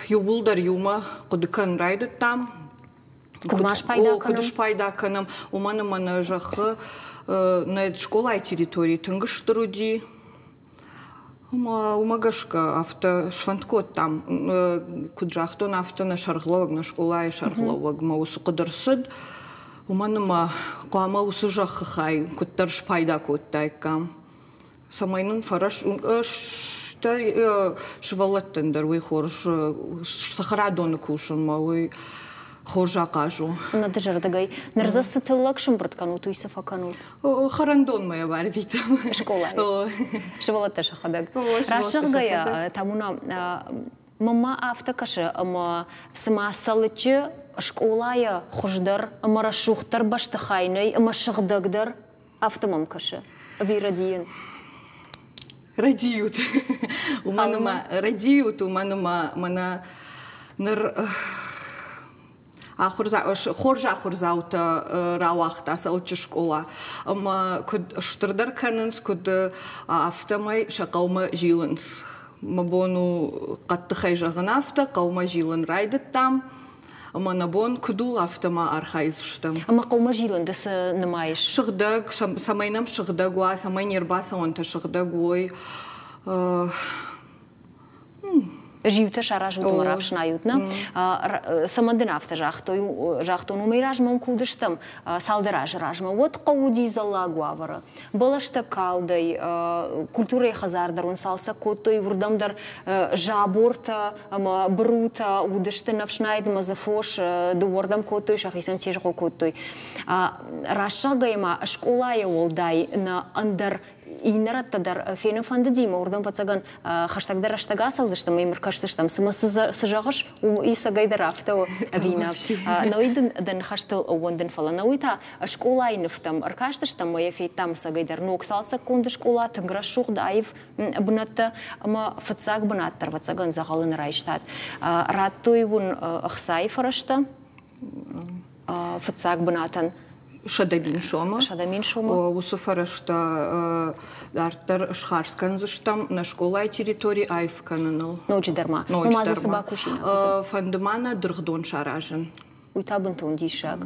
иууылдӕр иумӕ хъуыды кӕнын райдыдтам. Куыд ма спайда кӕнӕм? Куыд спайда кӕнӕм, уымӕн ӕмӕ нӕ зӕххы нӕ скъолайы территори тынг стыр уыди. Ӕмӕ уымӕ гӕсгӕ афтӕ сфӕнд кодтам, куыд загътон, афтӕ нӕ сӕргълӕууӕг, нӕ скъолайы сӕргълӕууӕгмӕ уыцы хъуыды рцыд, уымӕн ӕмӕ хъуамӕ уыцы зӕххы хай куыддӕр спайда кодтаиккам, цӕмӕй нын фӕрӕз стӕй сывӕллӕттӕн дӕр уый хорз цӕхӕрадоны кусынмӕ уый хорз ахъаз у. Нӕ дызӕрдыгӕй. Ныр дзы цы тыллӕг сымбырд кӕнут, уый цы фӕкӕнут? Хӕрӕндонмӕ йӕ барвитӕм. Скъолайы. Сывӕллӕттӕ сӕхӕдӕг. Раст зӕгъгӕйӕ, Тамуна, мӕнмӕ афтӕ кӕсы, ӕмӕ цыма Цӕлыччы скъолайӕ хуыздӕр ӕмӕ рӕсугъддӕр бӕстыхай нӕй ӕмӕ сыгъдӕгдӕр, афтӕ мӕм кӕсы. Ӕви рӕдийын? Рӕдийут. Уымӕн ӕмӕ рӕдийут, уымӕн ӕмӕ мӕнӕ ныр хорз ахуырдзаутӕ рауагъта Цӕлыччы скъола ӕмӕ куыд стырдӕр кӕнынц, куыд афтӕмӕй сӕ хъӕумӕ зилынц. Мӕ бон у хъӕддыхӕй зӕгъын афтӕ, хъӕумӕ зилын райдыдтам ӕмӕ нӕ бон куыд у, афтӕ ма архайдзыстӕм. Ӕмӕ хъӕумӕ зилын ды цы нымайыс? Сыгъдӕг, цӕмӕй нӕм сыгъдӕг уа, цӕмӕй не рбацӕуӕнтӕ сыгъдӕг уой. Зиутӕ саразут ӕмӕ рафснайут, нӕ? Цӕмӕн дын афтӕ загътой, загътон, уымӕй размӕ уым куы уыдыстӕм, цалдӕр азы размӕ, уӕд хъӕу уыди дзӕллаг уавӕры. Бӕлӕстӕ калдӕй, культурӕйы хӕдзар дӕр уын цалцӕг кодтой, уырдӕм дӕр забортӕ ӕмӕ бырутӕ уыдысты нӕфснайд ӕмӕ дзы фос дыууӕрдӕм кодтой, сӕхицӕн тезгъо кодтой. Раст зӕгъгӕйӕ ма скъолайы уӕлдай нӕ ӕндӕр иннӕ рӕттӕ дӕр фенын фӕндыди ӕмӕ уырдӕм, ӕвӕццӕгӕн, хӕстӕгдӕр рӕстӕг ацӕудзыстӕм ӕмӕ ӕркӕсдзыстӕм, цымӕ цы зӕгъыс, уый ӕцӕгӕй дӕр афтӕ у ӕви нӕ. Науи дын дӕ ныхӕстыл ӕууӕндын, фӕлӕ науи та скъолайы нывтӕм ӕркастыстӕм ӕмӕ йӕ федтам ӕцӕгӕй дӕр ног цалцӕггонд скъола, тынг рӕсугъд, аив бынӕттӕ ӕмӕ фыццаг бынат дӕр, ӕвӕццӕгӕн, дзӕгъӕлы нӕ райстат. Радтой уын ӕхцайы фӕрӕзтӕ фыццаг бынатӕн. 100 000 сомы. 100 000 сомы. Уыцы фӕрӕзтӕ дарддӕр схардз кӕндзыстӕм нӕ скъолайы территори аив кӕныныл. Ноджыдӕр ма. Ноджыдӕр ма. Цы бакусинаг уыдзӕн? Фӕнды ма нӕ дыргъдон саразын. Уый та бынтон диссаг.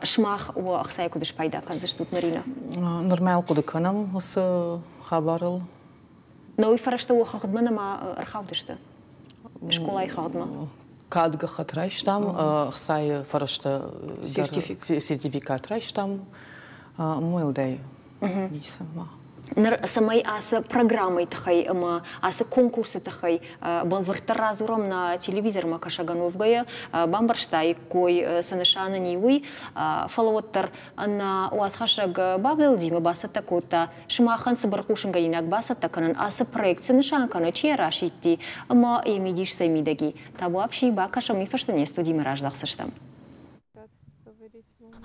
Сымах уӕ ӕхцайӕ куыд спайда кӕндзыстут, Марина? Нырмӕ хъуыды кӕнӕм уыцы хабарыл. Нӕ уый фӕрӕзтӕ уӕ хыгъдмӕ нӕма ӕрхаудысты? Скъолайы хыгъдмӕ? Кӕд гӕххӕтт райстам, ӕхцайы фӕрӕзтӕ сертификат райстам, уӕлдай ницы ма. Ныр цӕмӕй ацы программӕйы тыххӕй ӕмӕ ацы конкурсы тыххӕй бӕлвырддӕр радзурӕм нӕ телевизормӕ кӕсӕгӕн уӕвгӕйӕ, бамбӕрстаиккой, цы нысан ын и, уый, фӕлӕ уӕддӕр нӕ уацхӕссӕг бавдӕлдимӕ бацӕттӕ кодта сымахӕн цыбыр хъусынгӕнинаг бацӕттӕ кӕнын ацы проект цы нысан кӕны, чи йӕ расидти ӕмӕ йӕ мидис цӕй мидӕг и. Табуафси, бакӕсӕм, уый фӕстӕ не студимӕ раздӕхдзыстӕм.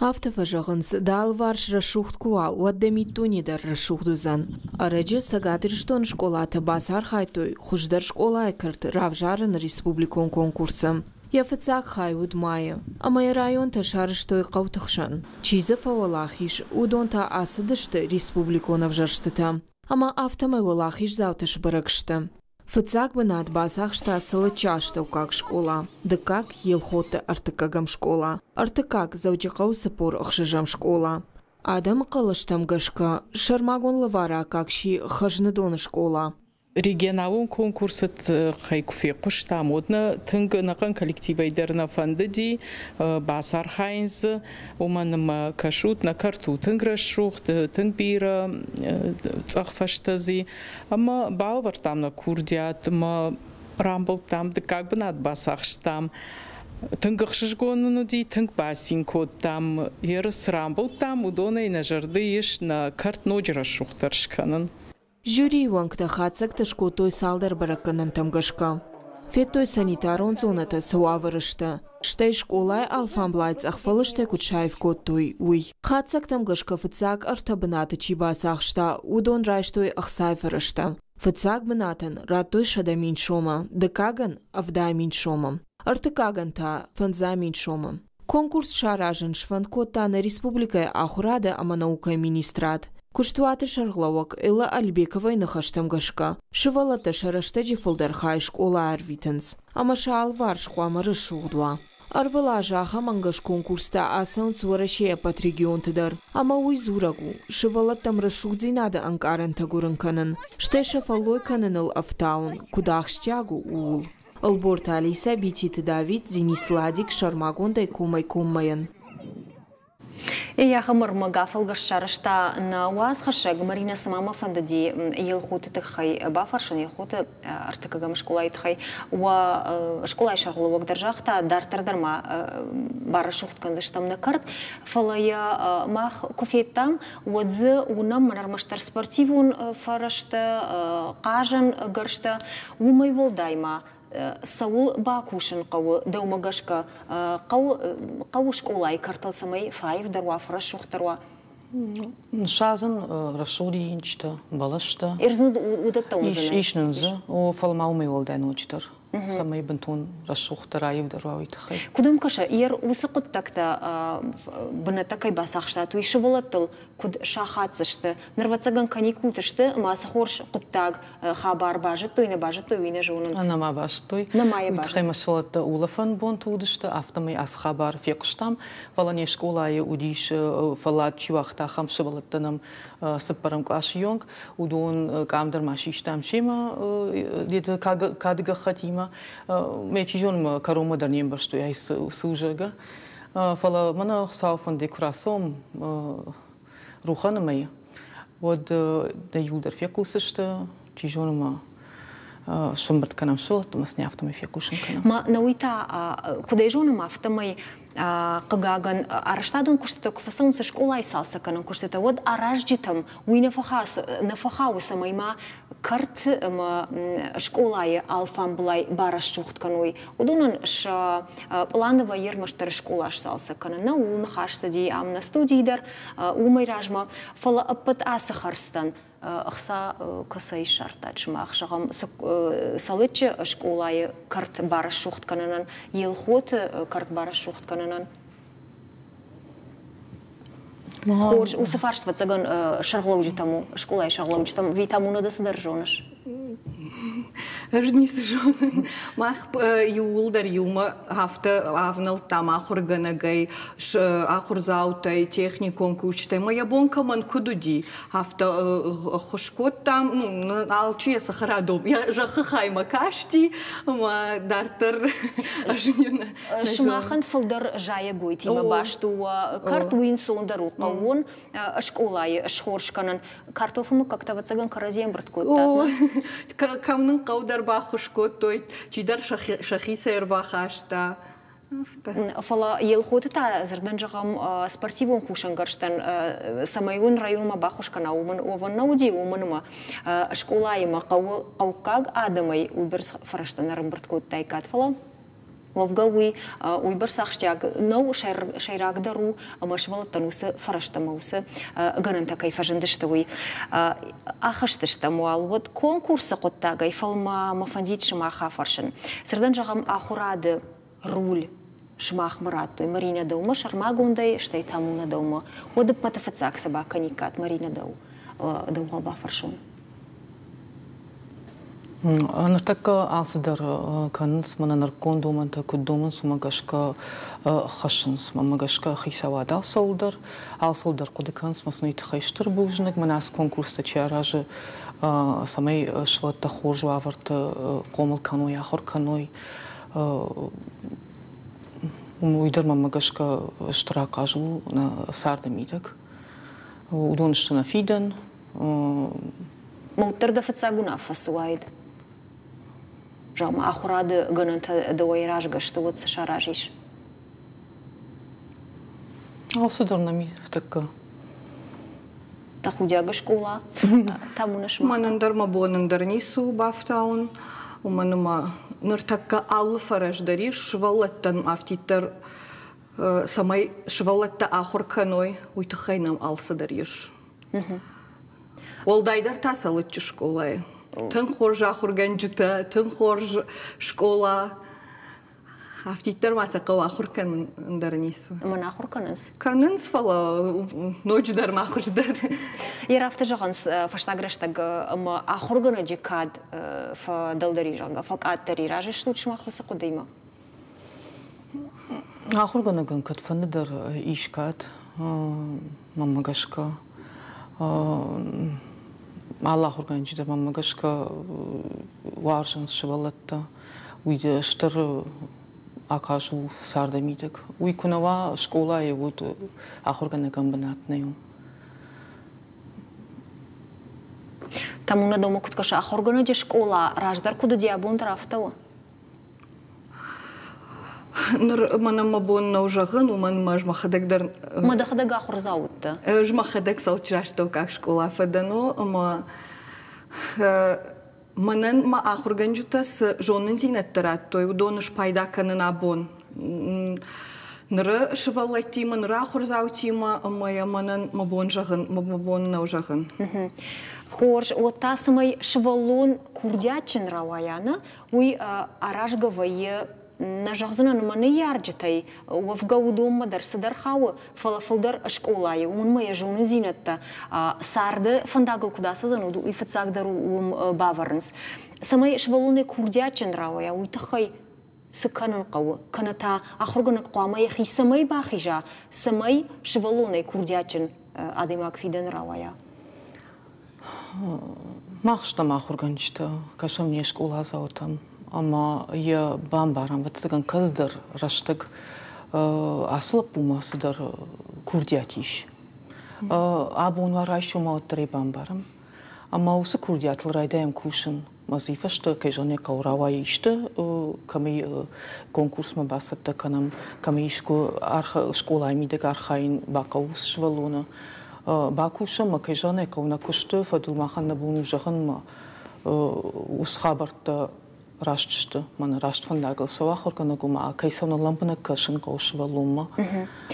Афтӕ фӕзӕгъынц, дӕ алыварс рӕсугъд куы уа, уӕд дӕ миддуне дӕр рӕсугъд уыдзӕн. Ӕрӕджы Цӕгат Ирыстоны скъолатӕ бацархайдтой хуыздӕр скъолайы кӕрт равзарыны республикон конкурсы. Йӕ фыццаг хай уыд майы, ӕмӕ йӕ районтӕ сарӕзтой хъӕуты хсӕн. Чи дзы фӕуӕлахиз, уыдон та ацыдысты республикон ӕвзӕрстытӕм, ӕмӕ афтӕмӕй уӕлахиздзаутӕ сбӕрӕг сты. Фыццаг бынат бацахста Цӕлыччы астӕуккаг скъола, дыккаг – Елхотты ӕртыккӕгӕм скъола, ӕртыккаг – Дзӕуджыхъӕуы 46-ӕм скъола. Адӕмы хъӕлӕстӕм гӕсгӕ, сӕрмагонд лӕвары аккаг сси Хӕзныдоны скъола. Регионалон конкурсы тыххӕй куы фехъуыстам, уӕд нӕ тынг ӕнӕхъӕн коллективӕй дӕр нӕ фӕндыди бацархайын дзы, уымӕн ӕмӕ кӕсут, нӕ кӕрт у тынг рӕсугъд, тынг бирӕ цъӕх фӕзтӕ дзы ӕмӕ балӕвӕрдтам нӕ курдиат ӕмӕ рамбылдтам, дыккаг бынат бацахстам. Тынг ӕхсызгон нын уыди, тынг бацин кодтам. Ерыс рамбылдтам, уыдонӕй нӕ зӕрды ис нӕ кӕрт ноджы рӕсугъддӕр скӕнын. Жюрийы уӕнгтӕ хатдзӕгтӕ скодтой цалдӕр бӕрӕггӕнӕнтӕм гӕсгӕ. Федтой санитарон зонӕтӕ цы уавӕры сты, стӕй скъолайы алфамблай цъӕх фӕлыстӕй куыд саив кодтой, уый. Хатдзӕгтӕм гӕсгӕ фыццаг ӕртӕ бынаты чи бацахста, уыдон райстой ӕхцайы фӕрӕзтӕ. Фыццаг бынатӕн радтой 100 000 сомы, дыккагӕн – 70 000 сомы, ӕртыккагӕн та – 50 000 сомы. Конкурс саразын сфӕнд кодта нӕ республикӕйы ахуырады ӕмӕ наукӕйы министрад. Куыстуаты сӕргълӕууӕг Элла Альбековайы ныхӕстӕм гӕсгӕ, сывӕллӕттӕ сӕ рӕстӕджы фылдӕр хай скъола ӕрвитынц, ӕмӕ сӕ алыварс хъуамӕ рӕсугъд уа. Ӕрвылаз ахӕм ӕнгӕс конкурстӕ ацӕуынц Уӕрӕсейы ӕппӕт регионты дӕр, ӕмӕ уый дзурӕг у, сывӕллӕттӕм рӕсугъддзинады ӕнкъарӕнтӕ гуырын кӕнын, стӕй сӕ фӕллой кӕныныл ӕфтауын куыд ахсджиаг у, ууыл. Ӕлборты Алисӕ, Бититы Давид, Денис Ладик сӕрмагондӕй комӕй-коммӕйӕн. Йӕхи ӕрмӕг афӕлгӕст сарӕзта нӕ уацхӕссӕг Маринӕ, цыма мӕ фӕндыди Елхоты тыххӕй бафӕрсын, Елхоты ӕртыккӕгӕм скъолайы тыххӕй. Уӕ скъолайы сӕргълӕууӕг дӕр загъта, дарддӕр дӕр ма барӕсугъд кӕндзыстӕм нӕ кӕрт, фӕлӕ йӕ мах куы федтам, уӕд дзы уынӕм мӕн ӕрмӕстдӕр спортивон фӕрӕзтӕ, хъазӕн гӕрзтӕ. Уымӕй уӕлдай ма цӕуыл бакусын хъӕуы дӕумӕ гӕсгӕ хъӕуы, хъӕуы скъолайы кӕртыл, цӕмӕй фӕаивдӕр уа, фӕрӕсугъддӕр уа? Садзын рӕсугъд инчытӕ, бӕлӕстӕ. Уыдӕттӕ уыдзӕн? Ис нын дзы, фӕлӕ ма уымӕй уӕлдай ноджыдӕр. Цӕмӕй бынтон рӕсугъддӕр, аивдӕр уа, уый тыххӕй. Куыд уӕм кӕсы, ер уыцы хъуыддӕгтӕ бынӕттӕ кӕй бацахстат, уый сывӕллӕттыл куыд сахаддзысты? Ныр, ӕвӕццӕгӕн, каникулты сты, ӕмӕ ацы хорз хъуыддаг хабар базыдтой, нӕ базыдтой, уый нӕ зонын. Нӕма базыдтой. Нӕма йӕ Уый тыххӕй мӕ сывӕллӕттӕ улӕфӕн бонты уыдысты, афтӕмӕй ацы хабар фехъуыстам. Фӕлӕ не скъолайы уыдис, фӕллад чи уагъта, ахӕм сывӕллӕттӕ нӕм цыппӕрӕм къласы онг. Уыдон къам дӕр ма систам семӕ кады гӕххӕтимӕ. Мӕ чи зоны, мӕ кӕронмӕ дӕр не мбӕрстой, ай цы у, зӕгъгӕ. Фӕлӕ мӕнӕ Хуыцауы фӕндӕй куы рацӕуӕм Рухӕны мӕй, уӕд дӕ иуылдӕр фехъусдзысты, чи зоны ма сӕмбырд кӕнӕм сывӕллӕтты ӕмӕ сын афтӕмӕй фехъусын кӕнӕм. Ма нӕ уый та, куыд ӕй зонӕм, афтӕмӕй хъыгагӕн, арӕзтадон куыстытӕ куы фӕцӕуынц скъолайы цалцӕггӕнӕн куыстытӕ, уӕд аразджытӕм уый нӕ фӕхауы, цӕмӕй ма кӕрт ӕмӕ скъолайы алфамбылай барӕсугъд кӕной. Уыдонӕн сӕ пъланы вӕййы ӕрмӕстдӕр скъола сцалцӕг кӕнын. Нӕ ууыл ныхас цыди ам нӕ студийы дӕр уымӕй размӕ, фӕлӕ ӕппӕт ацы хӕрдзтӕн ӕхца кӕцӕй ссардтат сымах, зӕгъӕм, Цӕлыччы скъолайы кӕрт барӕсугъд кӕнынӕн, Елхоты кӕрт барӕсугъд кӕнынӕн? Хорз, уыцы фарст, ӕвӕццӕгӕн, сӕргълӕуджытӕм у, скъолайы сӕргълӕуджытӕм. Витамуна дӕ цыдӕр зоныс? Ӕз ницы зонын. Мах иууылдӕр иумӕ афтӕ авнӕлдтам ахуыргӕнӕгӕй, ахуырдзаутӕй, техникон кусджытӕй. Мӕ йӕ бон кӕмӕн куыд уыди, афтӕ ӕххуыс кодтам. Ну, алчи йӕ цӕхӕрадон, йӕ зӕххы хаймӕ касти, ӕмӕ дарддӕр ӕз не Сымахӕн фылдӕр зайӕгойтимӕ баст у кӕрт, уый ӕнцондӕр у хъӕууон скъолайы схорз кӕнын. Картофы мыггӕгтӕ, ӕвӕццӕгӕн, кӕрӕдзи ӕмбырд кодтат? Кӕм нын хъӕу дӕр баххуыс кодтой, чидӕр сӕхицӕй ӕрбахаста. Фӕлӕ Елхоты та, дзырдӕн зӕгъӕм, спортивон кусӕнгӕрзтӕн, цӕмӕй уын районмӕ баххуыс кӕна, уымӕн уӕвӕн нӕ уыди, уымӕн ӕмӕ скъолаимӕ хъӕуы хъӕуккаг адӕмӕй уыйбӕрц фӕрӕзтӕ нӕ ӕрӕмбырд кодтаиккат. Фӕлӕ уӕвгӕ уый уыйбӕрц ахсджиаг нӕу, сӕйрагдӕр у, ӕмӕ сывӕллӕттӕн уыцы фӕрӕзтӕ ӕмӕ уыцы гӕнӕнтӕ кӕй фӕзындысты, уый. Ахызтыстӕм уал уӕд конкурсы хъуыддагӕй, фӕлӕ ма мӕ фӕндид сымах афӕрсын. Цырдӕн зӕгъӕм, ахуырады руль сымахмӕ радтой Маринӕ дӕумӕ сӕрмагондӕй, стӕй Тамуна дӕумӕ. Уӕд ӕппӕты фыццаг цы бакӕниккат, Маринӕ, дӕу, дӕу уал бафӕрсон. Ныртӕккӕ алцыдӕр кӕнынц, мӕнӕ нырыккон домӕнтӕ куыд домынц, уымӕ гӕсгӕ хӕссынц. Мӕнмӕ гӕсгӕ хицауад алцӕуылдӕр хъуыды кӕнынц, мӕ сын уый тыххӕй стыр бузныг. Мӕнӕ ацы конкурстӕ чи аразы, цӕмӕй сывӕллӕттӕ хорз уавӕрты хъомыл кӕной, ахуыр кӕной, уый дӕр мӕнмӕ гӕсгӕ стыр ахъаз у нӕ царды мидӕг. Уыдон сты нӕ фидӕн. Уӕддӕр дӕ фыццаг уынаффӕ цы уаид? Зӕгъ ма, ахуырады гӕнӕнтӕ дӕуӕй рӕзгӕ сты, уӕд цы саразис? Алцыдӕр нӕм и тӕккӕ. Тӕхудиаг скъола Тамуна сымах. Мӕнӕн дӕр мӕ бон ӕндӕр ницы у бафтауын, уымӕн ӕмӕ ныртӕккӕ алы фӕрӕз дӕр ис сывӕллӕттӕн афтиддӕр цӕмӕй сывӕллӕттӕ ахуыр кӕной, уый тыххӕй нӕм алцыдӕр ис. Уӕлдайдӕр та Цӕлыччы скъолайы. Тынг хорз ахуыргӕнджытӕ, тынг хорз скъола. Афтиддӕр ма сӕ хъӕуы ахуыр кӕнын ӕндӕр ницы. Ӕмӕ нӕ ахуыр кӕнынц? Кӕнынц, фӕлӕ ноджыдӕр ма хуыздӕр. Йе афтӕ зӕгъынц, фӕстаг рӕстӕг ӕмӕ ахуыргӕнӕджы кад фӕдӕлдӕр и, зӕгъгӕ, фӕкъаддӕр и. Разы стут сымах уыцы хъуыдыимӕ? Ахуыргӕнӕгӕн кӕдфӕнды дӕр ис кад, мӕнмӕ гӕсгӕ. Алы ахуыргӕнӕджы дӕр, мӕнмӕ гӕсгӕ, уарзынц сывӕллӕттӕ. Уый стыр ахъаз у царды мидӕг. Уый куы нӕ уа скъолайы, уӕд ахуыргӕнӕгӕн бынат нӕй. Тамуна дӕумӕ куыд кӕсы, ахуыргӕнӕджы скъола раздӕр куыд уыди, абон дӕр афтӕ у? Ныр мӕнӕн мӕ бон нӕу зӕгъын, уымӕн ӕмӕ ӕз мӕхӕдӕг дӕр Ӕмӕ дӕхӕдӕг ахуырдзау уыдтӕ? Ӕз мӕхӕдӕг Сӕлчы астӕуккаг скъола фӕдӕн, ӕмӕ мӕнӕн мӕ ахуыргӕнджытӕ цы зонындзинӕдтӕ радтой, уыдон спайда кӕнын абон. Ныры сывӕллӕттимӕ, ныры ахуырдзаутимӕ ӕмӕ йӕ мӕнӕн мӕ бон зӕгъын, мӕ бон нӕу зӕгъын. Хорз, уӕд та цӕмӕй сывӕллон курдиатджын рауайа, нӕ, уый аразгӕ вӕййы нӕ зӕгъдзынӕн мӕ ныййарджытӕй, уӕвгӕ уыдонмӕ дӕр цыдӕр хауы, фӕлӕ фылдӕр скъолайы, уымӕн ма йӕ зонындзинӕдтӕ царды фӕндагыл куыд ацӕудзӕн, уый фыццагдӕр уым бавӕрынц. Цӕмӕй сывӕллонӕй курдиатджын рауайа, уый тыххӕй цы кӕнын хъӕуы, кӕнӕ та ахуыргӕнӕг хъуамӕ йӕхи цӕмӕй бахиза, цӕмӕй сывӕллонӕй курдиатджын адӕймаг фидӕны рауайа? Мах стӕм ахуыргӕнджытӕ, кӕсӕм не скъоладзаутӕм ӕмӕ йӕ бамбарӕм, ӕвӕццӕгӕн, кӕцыдӕр рӕстӕг ацы лӕппумӕ цыдӕр курдиат ис. Абон уа райсом уӕддӕр ӕй бамбарӕм. Ӕмӕ уыцы курдиатыл райдайӕм кусын. Мӕ дзы фӕстӕ, кӕй зӕгъын ӕй хъӕуы, рауайы исты, кӕмӕй конкурсмӕ бацӕттӕ кӕнӕм, кӕмӕй искуы скъолайы мидӕг архайын бахъӕуы сывӕллоны. Бакусӕм ӕмӕ, кӕй зӕгъын ӕй хъӕуы, нӕ куысты фӕдыл махӕн нӕ бон у зӕгъынмӕ уыцы хабӕрттӕ раст сты, мӕнӕ раст фӕндагыл цӕуы ахуыргӕнӕг, ома кӕй цӕуын лӕмбынӕг кӕсын хъӕуы сывӕллонмӕ,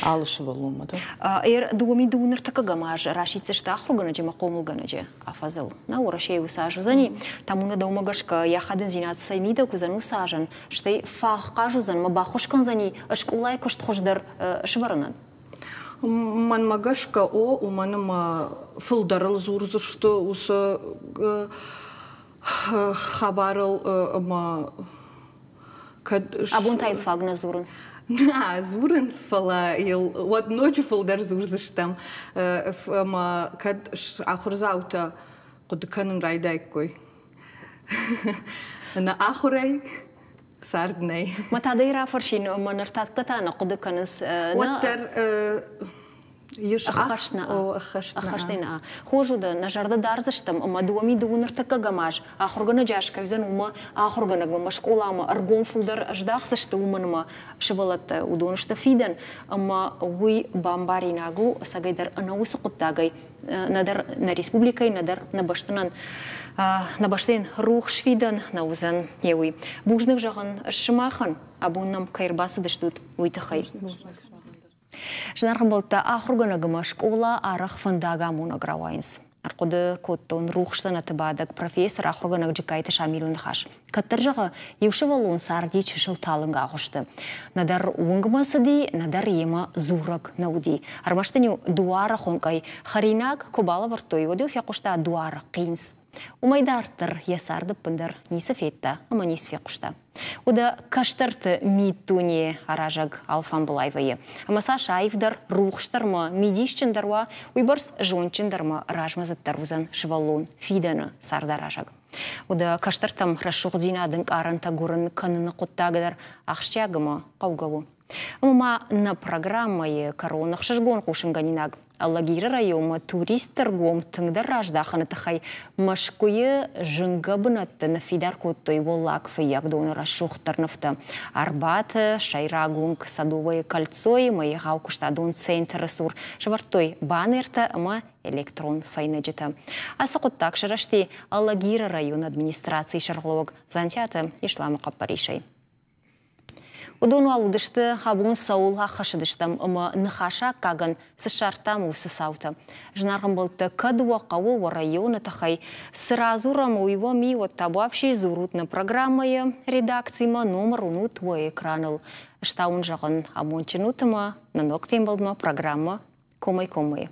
алы сывӕллонмӕ дӕр. 2002 ныртӕккӕгӕм аз расиддзысты ахуыргӕнӕджы ӕмӕ хъомылгӕнӕджы афӕдзыл. Нӕ Уӕрӕсейы уыцы аз уыдзӕни. Тамуна дӕумӕ гӕсгӕ йӕ ахадындзинад цӕй мидӕг уыдзӕн уыцы азӕн, стӕй фӕахъаз уыдзӕн ӕмӕ баххуыс кӕндзӕни скъолайы куыст хуыздӕр сывӕрынӕн? Мӕнмӕ гӕсгӕ, о, уымӕн ӕмӕ фылдӕрыл дзурдзысты уыцы хабарыл ӕмӕ кӕд Абон та йыл фаг нӕ дзурынц. Нӕ дзурынц, фӕлӕ йыл уӕд ноджы фылдӕр дзурдзыстӕм. Ӕмӕ кӕд ахуырдзаутӕ хъуыды кӕнын райдаиккой. Нӕ ахуырӕй цард нӕй. Мӕ та дӕ рафӕрсин, ӕмӕ ныртӕккӕ та нӕ хъуыды кӕнынц. Уӕддӕр ис ӕххӕст нӕ. Ӕххӕст нӕ. Хорз уыд, нӕ зӕрдӕ дардзыстӕм, ӕмӕ дыууӕ дыууын ӕртыккӕгӕм аз ахуыргӕнӕджы аз кӕй уыдзӕн, уымӕ ахуыргӕнӕгмӕ ӕмӕ скъоламӕ ӕргом фылдӕр ӕздахдзысты, уымӕн ӕмӕ сывӕллӕттӕ уыдон сты фидӕн, ӕмӕ уый бамбаринаг у, ӕцӕгӕйдӕр ӕнӕ уыцы хъуыддагӕй нӕдӕр нӕ республикӕйы, нӕдӕр нӕ бӕстӕнӕн нӕ бӕстӕйӕн рухс фидӕн нӕ уыдзӕн, йе уый. Бузныг зӕгъын сымахӕн, абон нӕм кӕй ӕрбацыдыстут, уый тыххӕй. Зынаргъ ӕмбӕлттӕ, ахуыргӕнӕг ӕмӕ скъола арӕх фӕндагамонӕг рауайынц. Ӕрхъуыды кодтон рухс дзӕнӕты бадӕг профессор, ахуыргӕнӕг Джыккайты Шамилы ныхас. Кӕддӕр, зӕгъы, иу сывӕллон царди чысыл талынг агъуысты. Нӕдӕр уынгмӕ цыди, нӕдӕр йемӕ дзурӕг нӕ уыди. Ӕрмӕст ын-иу дуары хуынкъӕй хӕринаг куы балӕвӕрдтой, уӕд-иу фехъуыста дуары хъинц. Уымӕй дарддӕр йӕ царды ӕппындӕр ницы федта ӕмӕ ницы фехъуыста. Уӕдӕ кӕстӕрты миддуне аразӕг алфамбылай вӕййы. Ӕмӕ цас аивдӕр, рухсдӕр ӕмӕ мидисджындӕр уа, уыйбӕрц зондджындӕр ӕмӕ размӕдзыддӕр уыдзӕн сывӕллон фидӕны цардаразӕг. Уӕдӕ кӕстӕртӕм рӕсугъддзинады ӕнкъарӕнтӕ гуырын кӕныны хъуыддаг дӕр ахсджиаг ӕмӕ хъӕугӕ у. Ӕмӕ ма нӕ программӕйы кӕрон ӕхсызгон хъусынгӕнинаг Алагиры районмӕ туристты ргом тынгдӕр раздахыны тыххӕй Мӕскуыйы зынгӕ бынӕтты ныффидар кодтой Уӕллаг Фыййагдоны рӕсугъддӕр нывтӕ. Арбаты, сӕйраг уынг Садовое кольцойы ӕмӕ егъау куыстадон центры цур сӕвӕрдтой баннертӕ ӕмӕ электрон фӕйнӕджытӕ. Ацы хъуыддаг сырӕзти Алагиры районы администрацийы сӕргълӕууӕг Дзантиаты Исламы хъӕппӕрисӕй. Уыдон уал уыдысты, абон цӕуыл ӕххӕссыдыстӕм ӕмӕ ныхасы аккагӕн цы ссардтам, уыцы цаутӕ. Зынаргъ ӕмбӕлттӕ, кӕд уӕ хъӕуы уӕ районы тыххӕй цы радзурӕм, уый уӕм и, уӕд табуафси дзурут нӕ программӕйы редакцимӕ, номыр уынут уӕ экраныл. Ӕз та уын зӕгъын, амондджын ут ӕмӕ нӕ ног фембӕлдмӕ программӕ Комӕй-коммӕ.